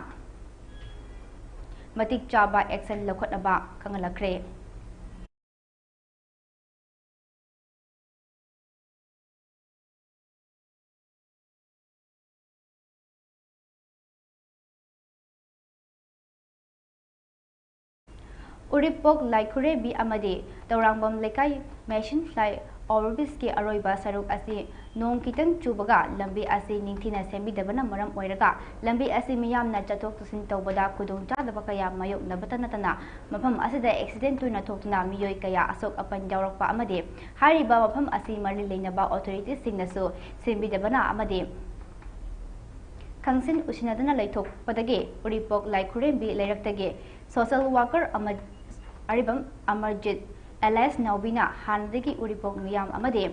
ꯃꯇꯤꯛ ꯆꯥꯕ action ꯂꯧꯈꯠꯅꯕ ꯈꯪꯍꯜꯂꯛꯈ꯭ꯔꯦ꯫ ꯎꯔꯤꯄꯣꯛ ꯂꯥꯏꯈꯨꯔꯦꯝꯕꯤ ꯑꯃꯗꯤ ꯇꯧꯔꯥꯡꯕꯝ ꯂꯩꯀꯥꯏ ꯃꯦꯁꯤꯟ ꯐ꯭ꯂꯥꯏ ꯑꯣꯚꯔꯕ꯭ꯔꯤꯖꯀꯤ ꯑꯔꯣꯏꯕ ꯁꯔꯨꯛ ꯑꯁꯤ ꯅꯣꯡ ꯈꯤꯇꯪ ꯆꯨꯕꯒ ꯂꯝꯕꯤ ꯑꯁꯤ ꯅꯤꯡꯊꯤꯅ ꯁꯦꯝꯕꯤꯗꯕꯅ ꯃꯔꯝ ꯑꯣꯏꯔꯒ ꯂꯝꯕꯤ ꯑꯁꯤ ꯃꯤꯌꯥꯝꯅ ꯆꯠꯊꯣꯛ ꯆꯠꯁꯤꯟ ꯇꯧꯕꯗ ꯈꯨꯗꯣꯡꯆꯥꯗꯕ ꯀꯌꯥ ꯃꯥꯌꯣꯛꯅꯕꯇ ꯅꯠꯇꯅ ꯃꯐꯝ ꯑꯁꯤꯗ accident ꯇꯣꯏꯅ ꯊꯣꯛꯇꯨꯅ ꯃꯤꯑꯣꯏ ꯀꯌꯥ ꯑꯁꯣꯛ ꯑꯄꯟ ꯌꯥꯎꯔꯛꯄ ꯑꯃꯗꯤ ꯍꯥꯏꯔꯤꯕ ꯃꯐꯝ ꯑꯁꯤ ꯃꯔꯤ ꯂꯩꯅꯕ authorityꯁꯤꯡꯅꯁꯨ ꯁꯦꯝꯕꯤꯗꯕꯅ ꯑꯃꯗꯤ ꯈꯪꯁꯤꯟ ꯎꯁꯤꯟꯅꯗꯅ ꯂꯩꯊꯣꯛꯄꯗꯒꯤ ꯎꯔꯤꯄꯣꯛ ꯂꯥꯏꯈꯨꯔꯦꯝꯕꯤ ꯂꯩꯔꯛꯇꯒꯤ social worker ꯑꯃ ꯑꯔꯤꯕꯝ ꯑꯃꯔꯖꯤꯠ alias ꯅꯥꯎꯕꯤꯅ ꯍꯥꯟꯅꯗꯒꯤ ꯎꯔꯤꯄꯣꯛ ꯃꯤꯌꯥꯝ ꯑꯃꯗꯤ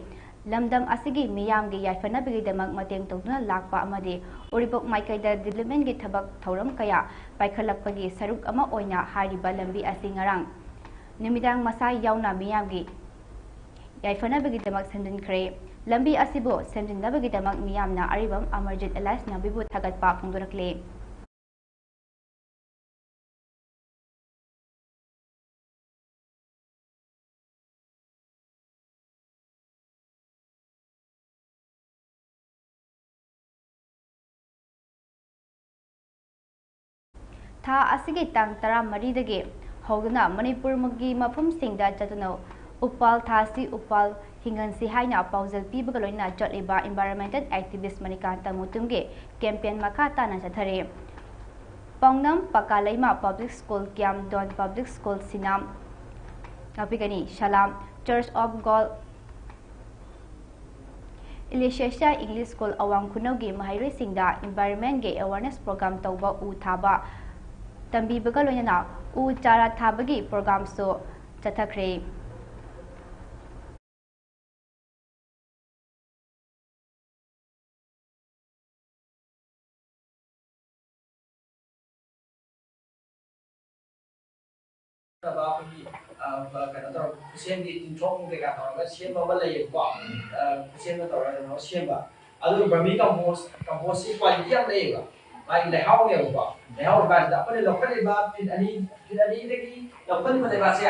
ꯂꯝꯗꯝ ꯑꯁꯤꯒꯤ ꯃꯤꯌꯥꯝꯒꯤ ꯌꯥꯏꯐꯅꯕꯒꯤꯗꯃꯛ ꯃꯇꯦꯡ ꯇꯧꯗꯨꯅ ꯂꯥꯛꯄ ꯑꯃꯗꯤ ꯎꯔꯤꯄꯣꯛ ꯃꯥꯏꯀꯩꯗ developmentꯀꯤ ꯊꯕꯛ ꯊꯧꯔꯝ ꯀꯌꯥ ꯄꯥꯏꯈꯠꯂꯛꯄꯒꯤ ꯁꯔꯨꯛ ꯑꯃ ꯑꯣꯏꯅ ꯍꯥꯏꯔꯤꯕ ꯂꯝꯕꯤ ꯑꯁꯤ ꯉꯔꯥꯡ ꯅꯨꯃꯤꯗꯥꯡ ꯃꯁꯥ ꯌꯥꯎꯅ ꯃꯤꯌꯥꯝꯒꯤ ꯌꯥꯏꯐꯅꯕꯒꯤꯗꯃꯛ ꯁꯦꯝꯖꯤꯟꯈ꯭ꯔꯦ꯫ ꯂꯝꯕꯤ ꯑꯁꯤꯕꯨ ꯁꯦꯝꯖꯤꯟꯅꯕꯒꯤꯗꯃꯛ ꯃꯤꯌꯥꯝꯅ ꯑꯔꯤꯕꯝ ꯑꯃꯔꯖꯤꯠ alias ꯅꯥꯎꯕꯤꯕꯨ ꯊꯥꯒꯠꯄ ꯐꯣꯡꯗꯣꯔꯛꯂꯤ꯫ ꯊꯥ ꯑꯁꯤꯒꯤ ꯇꯥꯡ ꯇꯔꯥꯃꯔꯤꯗꯒꯤ ꯍꯧꯗꯨꯅ ꯃꯅꯤꯄꯨꯔꯒꯤ ꯃꯐꯝꯁꯤꯡꯗ ꯆꯠꯇꯨꯅ ꯎꯄꯥꯜ ꯊꯥꯁꯤ, ꯎꯄꯥꯜ ꯍꯤꯡꯍꯟꯁꯤ ꯍꯥꯏꯅ ꯄꯥꯎꯖꯦꯜ ꯄꯤꯕꯒ ꯂꯣꯏꯅꯅ ꯆꯠꯂꯤꯕ environmental activist ꯃꯅꯤꯀꯥꯟꯇ ꯃꯨꯇꯨꯝꯒꯤ campaign ꯃꯈꯥ ꯇꯥꯅ ꯆꯠꯊꯔꯤ꯫ ꯄꯥꯎꯅꯝ ꯄꯀꯥꯂꯩꯃ Public School, ꯀ꯭ꯌꯥꯝꯗꯣꯟ Public School, ꯁꯤꯅꯥꯝ ꯉꯥꯛꯄꯤꯒꯅꯤ, Salam Church of God, ꯏꯂꯤꯁꯦꯁ English School ꯑꯋꯥꯡ ꯈꯨꯅꯧꯒꯤ ꯃꯍꯩꯔꯣꯏꯁꯤꯡꯗ environment ꯀꯤ awareness program ꯇꯧꯕ, ꯎ ꯊꯥꯕ ꯇꯝꯕꯤꯕꯒ ꯂꯣꯏꯅꯅ ꯎ ꯆꯥꯔꯥ ꯊꯥꯕꯒꯤ program ꯁꯨ ꯆꯠꯊꯈ꯭ꯔꯦ꯫ ꯅꯠꯇꯕ ꯑꯩꯈꯣꯏꯒꯤ, ꯑ, ꯀꯩꯅꯣ ꯇꯧꯔ, ꯈꯨꯠꯁꯦꯝꯒꯤ ꯇꯤꯟꯊ꯭ꯔꯣꯛ ꯀꯩꯀꯥ ꯇꯧꯔꯒ ꯁꯦꯝꯕ ꯑꯃ ꯂꯩꯌꯦꯕꯀꯣ꯫ ꯑ, ꯈꯨꯠꯁꯦꯝꯗ ꯇꯧꯔꯒ ꯀꯩꯅꯣ ꯁꯦꯝꯕ꯫ ꯑꯗꯨ vermi compost, compost ꯁꯤ quality ꯌꯥꯝ ꯂꯩꯌꯦꯕ꯫ ꯃꯥꯒꯤ ꯂꯩꯍꯥꯎꯅꯦꯕꯀꯣ꯫ ꯂꯩꯍꯥꯎ ꯀꯥꯏꯁꯤꯗ ꯑꯩꯈꯣꯏꯅ ꯂꯧꯈꯠꯂꯤꯕ ꯐꯤꯠ ꯑꯅꯤ, ꯐꯤꯠ ꯑꯅꯤꯗꯒꯤ ꯂꯧꯈꯠꯂꯤꯕ ꯂꯩꯕꯥꯛꯁꯦ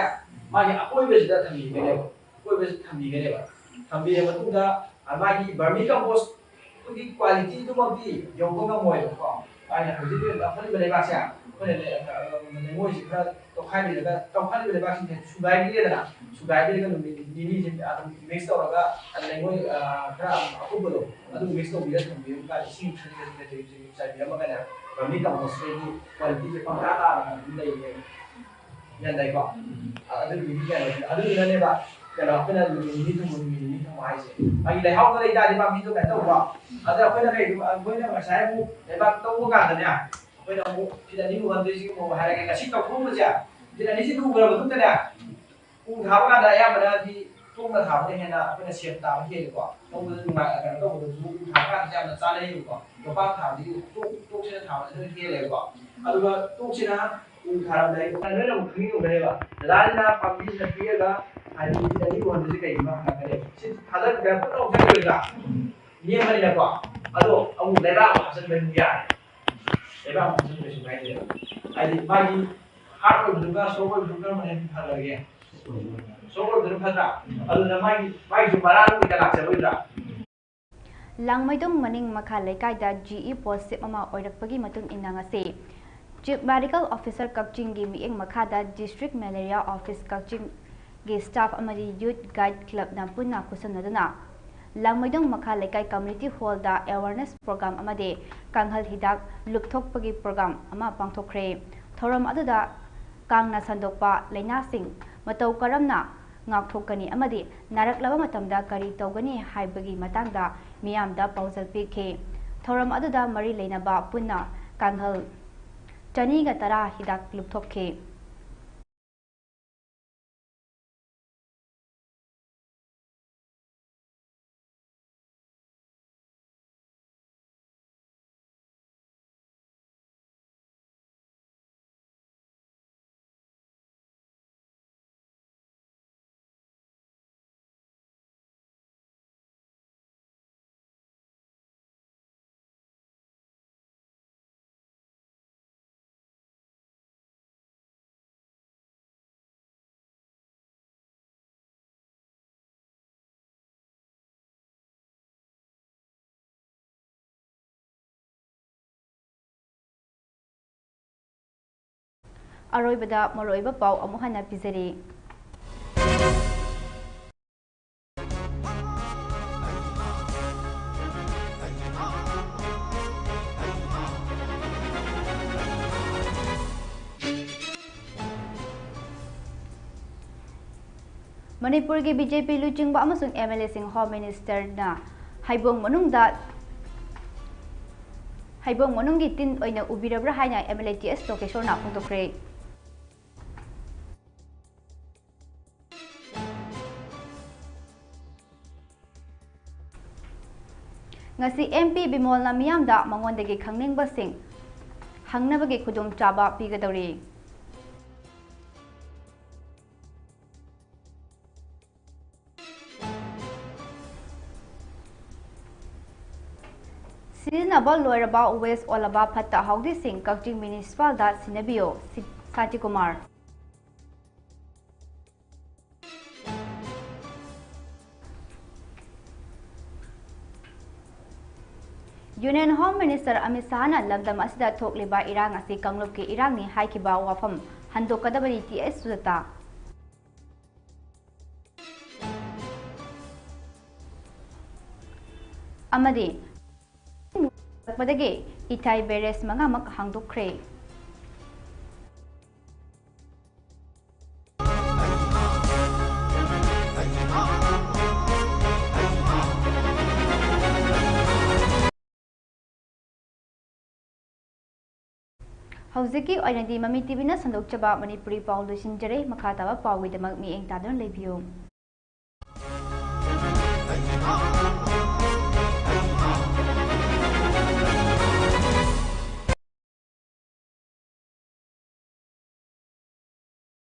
ꯃꯥꯒꯤ ꯑꯀꯣꯏꯕꯁꯤꯗ ꯊꯝꯕꯤꯒꯅꯦꯕ꯫ ꯑꯀꯣꯏꯕꯁꯤꯗ ꯊꯝꯕꯤꯒꯅꯦꯕ꯫ ꯊꯝꯕꯤꯔ ꯃꯇꯨꯡꯗ, ꯑ, ꯃꯥꯒꯤ vermi compost ꯑꯩꯈꯣꯏꯒꯤ quality ꯗꯨꯃꯛꯇꯤ ꯌꯧꯕ ꯉꯝꯃꯣꯏꯕꯀꯣ꯫ ꯃꯥꯒꯤ ꯍꯧꯖꯤꯛ ꯂꯧꯈꯠꯂꯤꯕ ꯂꯩꯕꯥꯛꯁꯦ ꯑꯩꯈꯣꯏꯅ ꯂꯩ-, ꯑ, ꯂꯩꯉꯣꯏꯁꯦ ꯈꯔ ꯇꯣꯈꯥꯏꯕꯤꯔꯒ, ꯇꯣꯈꯥꯏꯔꯤꯕ ꯂꯩꯕꯥꯛꯁꯤꯡꯁꯦ ꯁꯨꯒꯥꯏꯕꯤꯔꯦꯗꯅ, ꯁꯨꯒꯥꯏꯕꯤꯔꯒ ꯅꯨꯃꯤꯠ ꯅꯤꯅꯤꯁꯦ ꯑꯗꯨꯝ mix ꯇꯧꯔꯒ ꯂꯩꯉꯣꯏ, ꯑ, ꯈꯔ ꯑꯀꯨꯞꯄꯗꯣ ꯑꯗꯨ mix ꯇꯧꯕꯤꯔ ꯊꯝꯕꯤꯔꯒ ꯏꯁꯤꯡ ꯈꯖꯤꯛ ꯈꯖꯤꯛ ꯈꯖꯤꯛ ꯈꯖꯤꯛ ꯆꯥꯏꯕꯤꯔꯝꯃꯒꯅꯦ, vermi compost ꯀꯤ quality ꯁꯦ ꯄꯪꯇꯥ ꯇꯥꯔꯒ ꯑꯗꯨꯝ ꯂꯩꯌꯦ꯫ ꯒ꯭ꯌꯥꯟ ꯇꯥꯏꯀꯣ? ꯑ-, ꯑꯗꯨꯒꯤꯗꯤ ꯒ꯭ꯌꯥꯟ ꯇꯥꯏ꯫ ꯑꯗꯨꯗꯨꯅꯅꯦꯕ, ꯀꯩꯅꯣ, ꯑꯩꯈꯣꯏꯅ ꯅꯨꯃꯤꯠ ꯅꯤꯅꯤ ꯊꯝꯃꯣ, ꯅꯨꯃꯤꯠ ꯅꯤꯅꯤ ꯊꯝꯃꯣ ꯍꯥꯏꯁꯦ꯫ ꯃꯥꯒꯤ ꯂꯩꯍꯥꯎꯗꯣ ꯂꯩ ꯇꯥꯔꯗꯤ ꯄꯥꯝꯕꯤꯗꯣ ꯀꯩꯅꯣ ꯇꯧꯕ꯫ ꯑꯗ ꯑꯩꯈꯣꯏꯅ ꯀꯩꯒꯨꯝꯕ, ꯑꯩꯈꯣꯏꯅ ꯉꯁꯥꯏ ꯑꯃꯨꯛ ꯂꯩꯕꯥꯛ ꯇꯧꯕ ꯀꯥꯟꯗꯅꯦ, ꯑꯩꯈꯣꯏꯅ ꯑꯃꯨꯛ ꯐꯤꯠ ꯑꯅꯤ ꯎꯍꯟꯗꯣꯏꯁꯤ ꯑꯃꯨꯛ ꯍꯥꯏꯔꯒꯦ꯫ ꯉꯁꯤ ꯇꯧꯊꯣꯛꯎꯕꯁꯦ, ꯐꯤꯠ ꯑꯅꯤꯁꯤ ꯂꯨꯈ꯭ꯔ ꯃꯇꯨꯡꯗꯅꯦ, ꯎ ꯊꯥꯕ ꯀꯥꯟꯗ ꯑꯌꯥꯝꯕꯅꯗꯤ ꯇꯣꯛꯅ ꯊꯥꯕꯅ ꯍꯦꯟꯅ ꯑꯩꯈꯣꯏꯅ ꯁꯦꯞ ꯇꯥꯕ ꯍꯦꯜꯂꯤꯀꯣ꯫ ꯇꯧꯕꯗ ꯅꯨꯡꯉꯥꯏ, ꯀꯩꯅꯣ ꯇꯧꯕꯗꯁꯨ ꯎ ꯊꯥꯕ ꯀꯥꯟꯗ ꯌꯥꯝꯅ ꯆꯥꯅꯩꯌꯦꯕꯀꯣ꯫ ꯌꯣꯄꯥꯛ ꯊꯥꯕꯗꯒꯤ ꯇꯣꯛ-, ꯇꯣꯛꯁꯤꯅ ꯊꯥꯕꯅ ꯍꯦꯟꯅ ꯍꯦꯜꯂꯦꯕꯀꯣ꯫ ꯑꯗꯨꯒ ꯇꯣꯛꯁꯤꯅ ꯎ ꯊꯥꯔꯝꯗꯥꯏ, ꯅꯣꯏꯅ ꯑꯃꯨꯛ ꯈꯪꯅꯤꯡꯉꯝꯒꯅꯦꯕ, "ꯗꯗꯥꯅ ꯄꯥꯝꯕꯤꯁꯤꯅ ꯄꯤꯔꯒ ꯍꯥꯏꯗꯤ ꯐꯤꯠ ꯑꯅꯤ ꯎꯍꯟꯕꯁꯦ ꯀꯩꯒꯤꯅꯣ?" ꯍꯪꯉꯛꯀꯅꯦꯕ꯫ ꯁꯤ ꯊꯥꯗꯔꯒ ꯄꯨꯟꯅ ꯑꯃꯨꯛ ꯆꯠꯈꯤꯔꯣꯏꯗ꯭ꯔꯥ? ꯅꯦꯝꯕꯅꯤꯅꯀꯣ꯫ ꯑꯗꯣ ꯑꯃꯨꯛ ꯂꯩꯕꯥꯛ ꯑꯃꯨꯛ ꯍꯥꯞꯆꯤꯟꯕ ꯑꯗꯨꯝ ꯌꯥꯔꯦ꯫ ꯂꯩꯕꯥꯛ ꯑꯃꯨꯛ ꯍꯥꯞꯆꯤꯟꯕ ꯀꯩꯁꯨ ꯀꯥꯏꯗꯦꯕ꯫ ꯍꯥꯏꯗꯤ ꯃꯥꯒꯤ hard ꯑꯣꯏꯕꯗꯨꯒ soft ꯑꯣꯏꯕꯗꯨ ꯀꯔꯝꯕꯅ ꯍꯦꯟꯅ ꯐꯒꯗꯒꯦ? Soft ꯑꯣꯏꯕꯗꯨꯅ ꯐꯠꯇ꯭ꯔꯥ? ꯑꯗꯨꯅ ꯃꯥꯒꯤ, ꯃꯥꯒꯤꯁꯨ ꯃꯔꯥ ꯑꯗꯨꯝ ꯀꯩꯀꯥ ꯂꯥꯛꯆꯔꯣꯏꯗ꯭ꯔꯥ? ꯂꯥꯡꯃꯩꯗꯣꯡ ꯃꯅꯤꯡ ꯃꯈꯥ ꯂꯩꯀꯥꯏꯗ ꯖꯤ ꯏ ꯄꯣꯁ ꯁꯤꯞ ꯑꯃ ꯑꯣꯏꯔꯛꯄꯒꯤ ꯃꯇꯨꯡ ꯏꯟꯅ ꯉꯁꯤ Chief Medical Officer ꯀꯛꯆꯤꯡꯒꯤ ꯃꯤꯠꯌꯦꯡ ꯃꯈꯥꯗ District Malaria Office ꯀꯛꯆꯤꯡꯒꯤ staff ꯑꯃꯗꯤ Youth Guide Clubꯅ ꯄꯨꯟꯅ ꯈꯨꯠꯁꯝꯅꯗꯨꯅ ꯂꯥꯡꯃꯩꯗꯣꯡ ꯃꯈꯥ ꯂꯩꯀꯥꯏ Community Hallꯗ awareness program ꯑꯃꯗꯤ ꯀꯥꯡꯍꯜ ꯍꯤꯗꯥꯛ ꯂꯨꯞꯊꯣꯛꯄꯒꯤ program ꯑꯃ ꯄꯥꯡꯊꯣꯛꯈ꯭ꯔꯦ꯫ ꯊꯧꯔꯝ ꯑꯗꯨꯗ ꯀꯥꯡꯅ ꯁꯟꯗꯣꯛꯄ ꯂꯥꯏꯅꯥꯁꯤꯡ ꯃꯇꯧ ꯀꯔꯝꯅ ꯉꯥꯛꯊꯣꯛꯀꯅꯤ ꯑꯃꯗꯤ ꯅꯥꯔꯛꯂꯕ ꯃꯇꯝꯗ ꯀꯔꯤ ꯇꯧꯒꯅꯤ ꯍꯥꯏꯕꯒꯤ ꯃꯇꯥꯡꯗ ꯃꯤꯌꯥꯝꯗ ꯄꯥꯎꯖꯦꯜ ꯄꯤꯈꯤ꯫ ꯊꯧꯔꯝ ꯑꯗꯨꯗ ꯃꯔꯤ ꯂꯩꯅꯕ ꯄꯨꯟꯅ ꯀꯥꯡꯍꯜ ꯆꯅꯤꯒ ꯇꯔꯥ ꯍꯤꯗꯥꯛ ꯂꯨꯞꯊꯣꯛꯈꯤ꯫ ꯑꯔꯣꯏꯕꯗ ꯃꯔꯨꯑꯣꯏꯕ ꯄꯥꯎ ꯑꯃꯨꯛ ꯍꯟꯅ ꯄꯤꯖꯔꯤ꯫ ꯃꯅꯤꯄꯨꯔꯒꯤ BJP ꯂꯨꯆꯤꯡꯕ ꯑꯃꯁꯨꯡ MLAꯁꯤꯡ Home Ministerꯅ ꯍꯩꯕꯣꯡ ꯃꯅꯨꯡꯗ, ꯍꯩꯕꯣꯡ ꯃꯅꯨꯡꯒꯤ ꯇꯤꯟ ꯑꯣꯏꯅ ꯎꯕꯤꯔꯕ꯭ꯔꯥ ꯍꯥꯏꯅ MLA ꯇꯤ ꯑꯦꯁ ꯂꯣꯀꯦꯁꯣꯔꯅ ꯐꯣꯡꯗꯣꯛꯈ꯭ꯔꯦ꯫ ꯉꯁꯤ MP ꯕꯤꯃꯣꯜꯅ ꯃꯤꯌꯥꯝꯗ ꯃꯉꯣꯟꯗꯒꯤ ꯈꯪꯅꯤꯡꯕꯁꯤꯡ ꯍꯪꯅꯕꯒꯤ ꯈꯨꯗꯣꯡꯆꯥꯕ ꯄꯤꯒꯗꯧꯔꯤ꯫ ꯁꯤꯖꯤꯟꯅꯕ ꯂꯣꯏꯔꯕ waste ꯑꯣꯜꯂꯕ ꯐꯠꯇ ꯍꯥꯎꯗꯤꯁꯤꯡ ꯀꯛꯆꯤꯡ Municipalꯗ ꯁꯤꯟꯅꯕꯤꯌꯨ, ꯁꯤ-, Shantikumar. Union Home Minister Amit Shahꯅ ꯂꯝꯗꯝ ꯑꯁꯤꯗ ꯊꯣꯛꯂꯤꯕ ꯏꯔꯥꯡ ꯑꯁꯤ ꯀꯥꯡꯂꯨꯞꯀꯤ ꯏꯔꯥꯡꯅꯤ ꯍꯥꯏꯈꯤꯕ ꯋꯥꯐꯝ ꯍꯟꯗꯣꯛꯀꯗꯕꯅꯤ ꯇꯤ ꯑꯦꯁ ꯁꯨꯖꯥꯇꯥ꯫ ꯑꯃꯗꯤ ꯏꯊꯥꯏ ꯕꯦꯔꯦꯖ ꯃꯉꯥꯃꯛ ꯍꯥꯡꯗꯣꯛꯈ꯭ꯔꯦ꯫ ꯍꯧꯖꯤꯛꯀꯤ ꯑꯣꯏꯅꯗꯤ ꯃꯃꯤ ꯇꯤꯚꯤꯅ ꯁꯟꯗꯣꯛꯆꯕ ꯃꯅꯤꯄꯨꯔꯤ ꯄꯥꯎ ꯂꯣꯏꯁꯤꯟꯖꯔꯦ꯫ ꯃꯈꯥ ꯇꯥꯕ ꯄꯥꯎꯒꯤꯗꯃꯛ ꯃꯤꯠꯌꯦꯡ ꯇꯥꯗꯨꯅ ꯂꯩꯕꯤꯌꯨ꯫